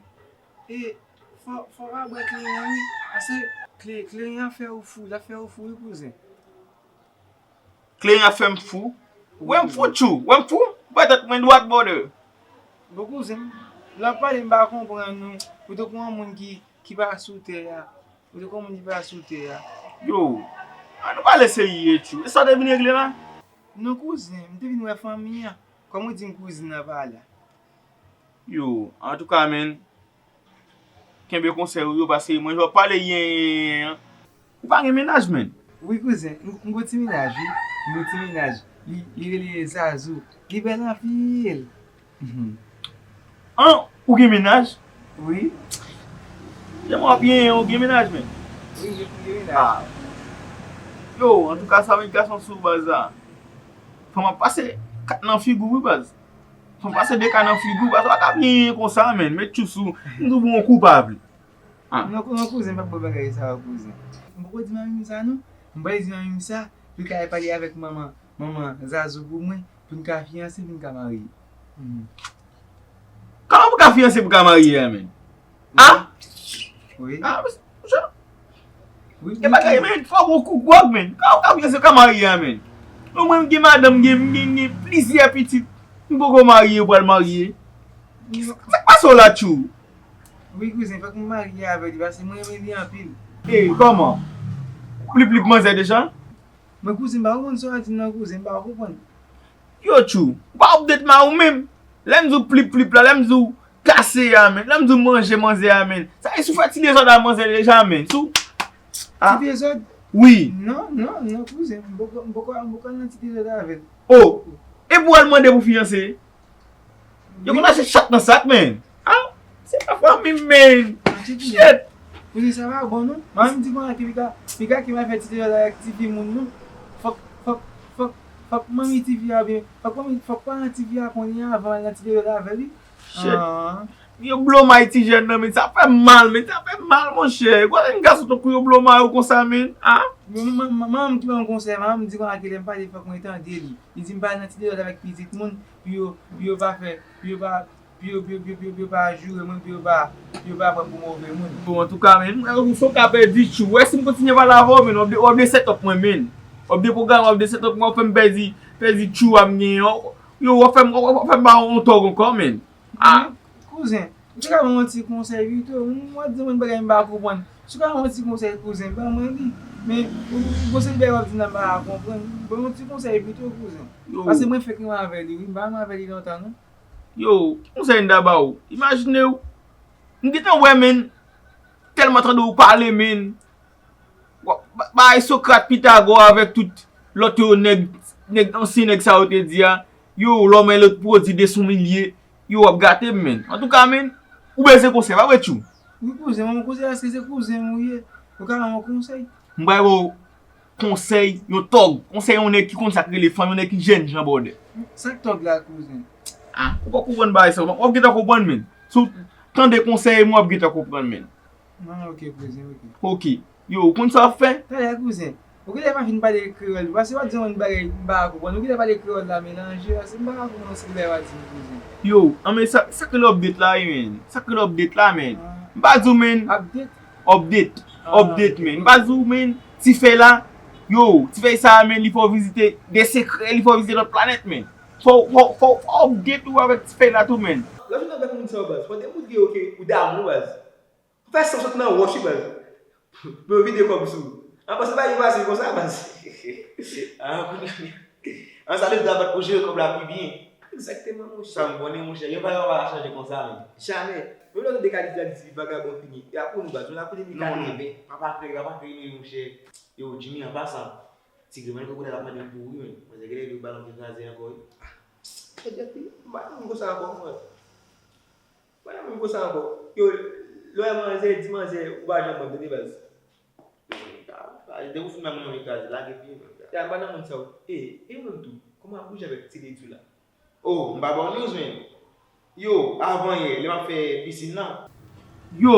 e, fò, fò w pa bwè kleren an, wi. Paske kle, kleren an fè ou fou, l ap fè ou fou, wi, kouzen. Kleren ap fè m fou. Wè m fou, tchou. Wè m fou. Wè tèt mwen dwat, brother. Bon, kouzen, lè w ap pale, m pa konprann ou. Ou tankou yon moun ki, ki pa sou tè a. Ou tankou yon moun ki pa sou tè a. Yo, an nou pale serye, tchou. E sa w te vin regle la? Non, kouzen, m te vin wè fanmi an. Kòm ou di m kouzin nan pa la. Yo, antouka, menn, kenbe konsèy ou yo, paske mwen, jan w ap pale yen, yen, yen an. Ou pa gen mennaj, menn? Wi, kouzen, m, m gon ti mennaj, wi. M gon ti mennaj. Li, li rele Zazou. Li bèl anpil. Mhm. An, ou gen mennaj? Wi. Jan w ap yen, yen, ou gen mennaj, menn? Wi, m gen mennaj. Ah. Yo, antouka, sa met gason sou baz la. Fanm ap pase kat nan figi w, wi, baz. Fanm pase de ka nan figi w, baz, w pa ka byen konsa, menn. Met tchou sou, m tou bon koupab. Ah. Non, non, kouzen, m p ap bwè bagay sa yo, kouzen. M poko di manmi m sa, non. M pral di manmi m sa, pou l ka al pale avèk manman, manman Zazou pou mwen, pou n ka fiyanse, pou n ka marye. Mhm. Kòman pou ka fiyanse, pou ka marye a, menn? Ah? Wi. Ah, monchè. Wi, wi, wi. E bagay, men, fò gon kou gwòg, men. Ka, ka byen se ka marye a, men. Non, mwen, m gen madanm, m gen, m gen, m gen plizyè pitit. M poko marye, m pral marye. Sa k pase w la, tchou? Wi, kouzen, fòk m marye avè li, paske mwen renmen li anpil. E, kòman? Plip, plip manzè deja? Men kouzen, m pa konprann sa w ap di m nan, kouzen, m pa konprann. Yo, tchou, ou pa update mari w menm. Lè m di w plip plip la, lè m di w kase a, menn, lè m di w manje manzè a, menn. Sa e si w fè ti dezòd a manzè deja, menn. Si w, ah. Ti dezòd? Wi. Non, non, non, kouzen, m poko, m poko, m poko al nan ti dezòd avè l. Oh, e pou w al mande pou fiyanse? Yo konn achte chat nan sak, menn. Ah, se pa fanmi m, menn. Shit. Kouzen, sa pa bon, non. Manmi m di konsa ke li ka, li ka ki mal fè ti dezòd avèk ti fi moun, non. Fòk, fòk, fòk, fòk manmi ti fi a byen, fòk manmi, fòk paran ti fi a konnen avan l nan ti dezòd avè li. Shit. Ah. Yo blomay ti jèn nan, menn, sa fè m mal, menn, sa fè m mal, monchè. Gade yon gason tankou yo blomay ou konsa, menn. Ah. Manman m ki ban m konsèy, manman m di konsa ke lè m pale fòk mwen tande li. Li di m pa al nan ti dezòd avèk pitit moun, pou yo, pou yo pa fè, pou yo pa, pou yo, pou yo, pou yo, pou yo, pou yo pa joure mwen, pou yo pa, pou yo pa pran m pou move moun. Bon, antouka, menn, ou fè w ka pèdi tchou. Wè, si m kontinye pale avè w, menn, w ap de, w ap de set up mwen, menn. W ap de pwogram, w ap de set up mwen, w ap fè m pèdi, pèdi tchou a m genyen an. Yo, w ap fè m, w ap, w ap fè m ba yon tòg ankò, menn. Ah. Kouzen, ou te ka ban m yon ti konsèy pito, m, w ap di mwen bagay m pa konprann. Si w ka ban m yon ti konsèy, kouzen, ban mwen li. Men, ou, ou gon seri bagay w ap di m la m pa ka konprann. Ban m yon ti konsèy pito, kouzen. Yo. Paske mwen fèk renmen avè li, wi. M pa renmen avè li lontan, non. Yo, ki konsèy m ta ba w? Imajine w, m gentan wè, menn, tèlman tande w pale, menn. Wa-, ba-, bagay Sokrat, Pitagò avèk tout lòt yo, nèg, nèg, ansyen nèg sa yo te di a, yo, l'homme est le produit de son milieu, yo, w ap gate m, menn. Antouka, menn, ou bezwen konsèy, pa vre, tchou? Wi, kouzen, mwen kouzen, èske se kouzen m ou ye? Ou ka ban mwen konsèy? M bay ou konsèy yon tòg, konsèy yon nèg ki konn sa k rele fanm, yon nèg ki jèn jan bòdè. Sa k tòg la, kouzen? Ah, ou pa konprann bagay sa, w ap gentan konprann, menn. Si w tande konsèy mwen, w ap gentan konprann, menn. Ah, ok, kouzen, ok. Ok. Yo, ou konn sa w ap fè? Talè, kouzen. Ou genlè pa fin pale kreyòl, paske w ap di yon bagay m pa ka konprann. Ou genlè pale kreyòl la melanje, paske m pa ka konprann sa w ap di m, kouzen. Yo, an men sa, sa k rele update la, wi, men? Sa k rele update la, men? Ah. M pa di w, men. Update? Update. Ah, update, ok, men. M pa di w, men. Ti fèy la, yo, ti fèy sa a, men, li fè w vizite de sekrè, li fè w vizite lòt planèt, men. Fò, fò, fò, fò w update ou avèk ti fèy la tou, men. Lè w vin avèk moun sa yo, baz, fò demotre yo ke ou damou, baz. Fè san sot nan wòch wi, baz. Pou yo vide kòb sou ou. An panse bagay yo fasil konsa, baz. Ah, kounye a. An sa deja bat pou jere kòb la pi byen. Egzakteman, monchè. Sa m konnen, monchè. Yon bagay pa ka chanje konsa, men. Jamè. Menm lè w tande kalite a di vagabon fini. E a pou nou, baz. Nou la pou li. Non, non, men. Pa pa kreye, pa pa kreye, men, monchè. Yo, Jimmy, an pasan, ti griman li kokote la ap mande m pou ou wi, men. Manzè genlè li ba l yon ti kraze ankò, wi. Kèt, kèt, wi. M pa nan moun konsa ankò, mwen. Mwen menm konsa ankò. Yo, lè w wè manzè, di manzè, ou pa janm ban m tande baz. Depi w fin ban moun nan kraze, lage pye. Ya, m pa nan moun sa yo. E, e ou menm tou, kòman w ap bouje avèk ti ledi w la? Oh, m pa ba w news, men. Yo, avan yè, lè m ap fè pisin nan. Yo,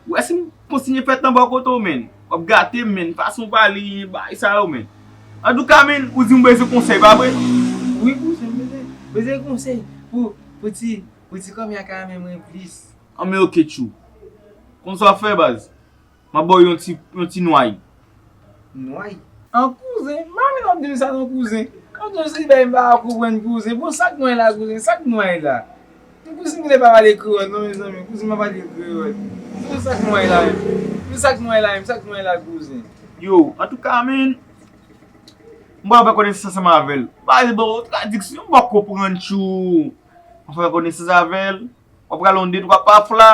ou wè si m kontinye fè tan bò kote w, men. W ap gate m, men. Fason w pale, bagay sa yo, men. Antouka, men, ou di m bezwen konsèy, pa vre? Wi, kouzen, m bezwen, bezwen konsèy pou, pou ti Pou ti kòmè a ka renmen mwen plis. An men oke tchou. Konn sa w ap fè baz. M ap ba w yon ti, yon ti nway. Nway? An kouzen, m pa vin w ap di m sa non kouzen. An kouzen se bagay m pa ka konprann kouzen. Bon sa k nway la kouzen, sa k nway la? Kouzen m genlè pa pale kreyòl non mezanmi, kouzen m pa pale kreyòl. Bon sa k nway la menm? Bon sa k nway la menm, sa k nway la kouzen? Yo, antouka men, m pral fè konesans ansanm avè l. Baz bon, tradiksyon m pa konprann tchou. Anfen, konesans avè l, w ap rale yon de twa paf la,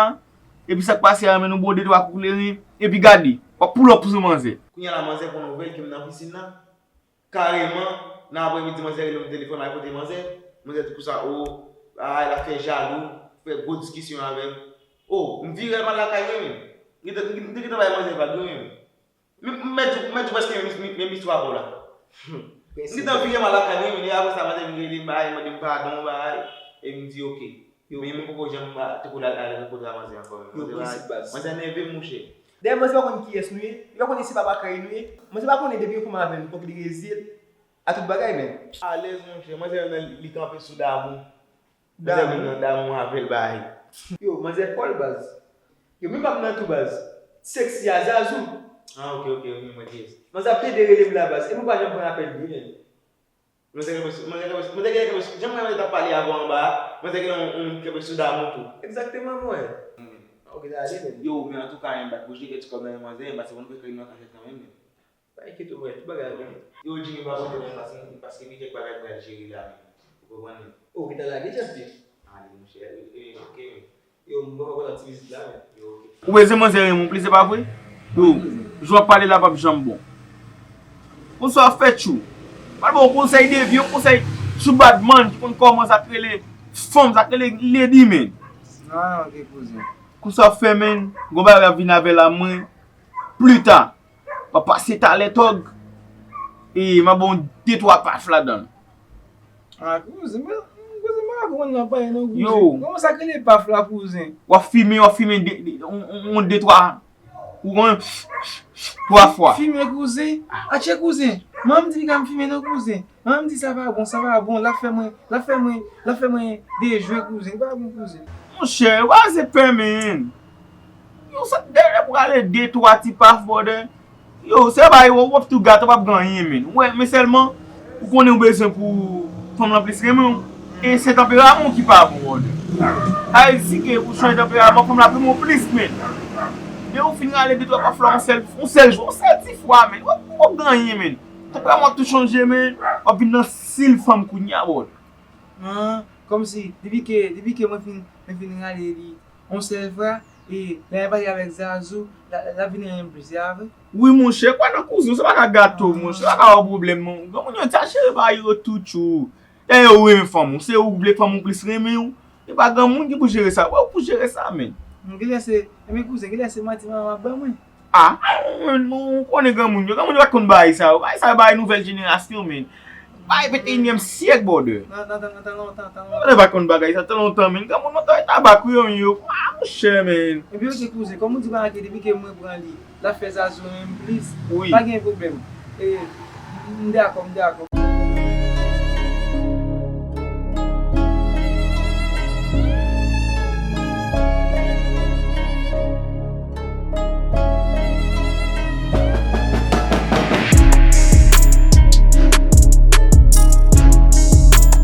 epi sa k pase a, men nou ba w de twa kou kleren, epi gade, w ap pull up sou manzè. Kounye a la, manzè pran nouvèl ke m nan pisin nan. Kareman, nan aprèmidi, manzè rele m telefòn, m al kote manzè. Manzè di konsa, o, ay, l ap fè jalou, fè gwo diskisyon avè m. O, m vire al lakay mwen menm. M te, m te gentan bay manzè vag wi menm. M, m mèt di, m mèt di w prèske menm, menm, menm istwa pa w la. M gentan vire m al lakay mwen, men apre sa, manzè vin rele m, bay, mande m padon, bay, e m di, oke. Men mwen poko janm, a, te koule al, al rankontre a manzè ankò menm. Manzè pa, manzè nève m, monchè. Dayè, manzè pa konn kiyès nou ye, li pa konn si se papa krèy nou ye. Manzè pa konnen depi yon fanm avè l, fòk li rezil a tout bagay, men. Alèz, monchè, manzè menm li kanpe sou damou. Manzè menm nan damou avè l bay. Yo, manzè fòl baz. Yo, menm pa m nan tou baz. Sexy a Zazou. Ah, ok, ok, wi, mwen te. Manzè ap plede rele m la baz. E mwen pa janm pran apèl li, men. Manzè kenbe sou, manzè kenbe sou, manzè genlè kenbe sou. Jan mwen menm t ap pale avè w anba a, manzè genlè yon, yon moun kenbe sou damou tou. Egzakteman, mwen. Ok, sa ale, men. Yo, men antouka, m bat bouch li, kèk ti kòb nan men manzè, m pase pou nou fè krim nan kachèt kanmenm, men. Pa enkyete w, mwen, tout bagay ap byen. Yo, Jimmy, pa pote non, paske, paske gen kèk bagay m pral jere la menm. Ou konprann menm? O, ou gentan lage, Jeff, di? Ale, monchè, e, e, ok, men. Yo, m poko kontan ti vizit la, men. Yo, ok. Ou bezwen manzè renmen w plis, se pa vre? Yo, jan w ap pale la p ap janm bon. Konsa w ap fè tchou. Pral ba w konsèy de vi, yon konsèy tchou badman ki konn kòman sa k rele fanm, sa k rele lady, men. Ah, ok, kouzen. Konsa w ap fè, men, gon bagay w ap vin avè l a mwen, pli ta. W ap pase talè tòg. E m ap ba w de twa paf ladan l. Ah, kouzen, men, kouzen, m pa konprann nan pale non, kouzen. Yo. Kòman sa k rele paf la, kouzen? W ap fimen, w ap fimen de, de, on, on, on, de twa. Ou konn twa fwa. Fimen, kouzen? Atchè, kouzen. Manman m di li ka m fimen non, kouzen. Manman m di sa pa bon, sa pa bon. L ap fè mwen, l ap fè mwen, l ap fè mwen dejwe, kouzen. Li pa bon, kouzen. Monchè, w a se pè, men. Yo, sa dèyè prale de twa ti paf, brother. Yo, se pa yo, w ap tou gate, w p ap gen anyen, men. Ou wè, men sèlman, ou konnen ou bezwen pou fanm lan plis renmen w. E se tanperaman w ki pa bon, brother. Sa vle di ke ou chanje tanperaman, fanm la renmen w plis, men. Men ou fin rale de twa paf la, yon sèl, yon sèl jou, yon sèl ti fwa, men. W ap, w ap gen anyen, men. Tanperaman w ap tou chanje, men. W ap vin nan stil fanm kounye a, brother. An, kòmsi, depi ke, depi ke mwen fin, mwen fin rale li yon sèl fwa, e lè l pale avèk Zazou, l, l ap vin renmen m plis, se pa vre? Wi, monchè, kwè nan kouzen w, sa pa ka gate w, monchè, sa pa ka ba w pwoblèm, non. Granmoun yo dja jere bagay yo tou tchou. Dayè, ou renmen fanm ou, se ou k vle fanm ou plis renmen w. E pa granmoun ki pou jere sa, wè ou pou jere sa, men. Genlè se, ebyen kouzen, genlè se manti manman m ap ban mwen. Ah, ou konnen granmoun yo. Granmoun yo pa t konn bagay sa yo. Bagay sa yo bagay nouvèl jenerasyon, men. Bagay venteyinyèm syèk, brother. Nan, nan, nan, nan tan lontan, tan lontan. Yo pa t konn bagay sa, tan lontan, men. Granmoun lontan, e tabak, wi, yo, yo. Ah, monchè, men. Epi, oke, kouzen, kòm ou di pa manke, depi ke mwen pran li, l ap fè Zazou renmen m plis. Wi. Pa gen pwoblèm. E, m dakò, m dakò.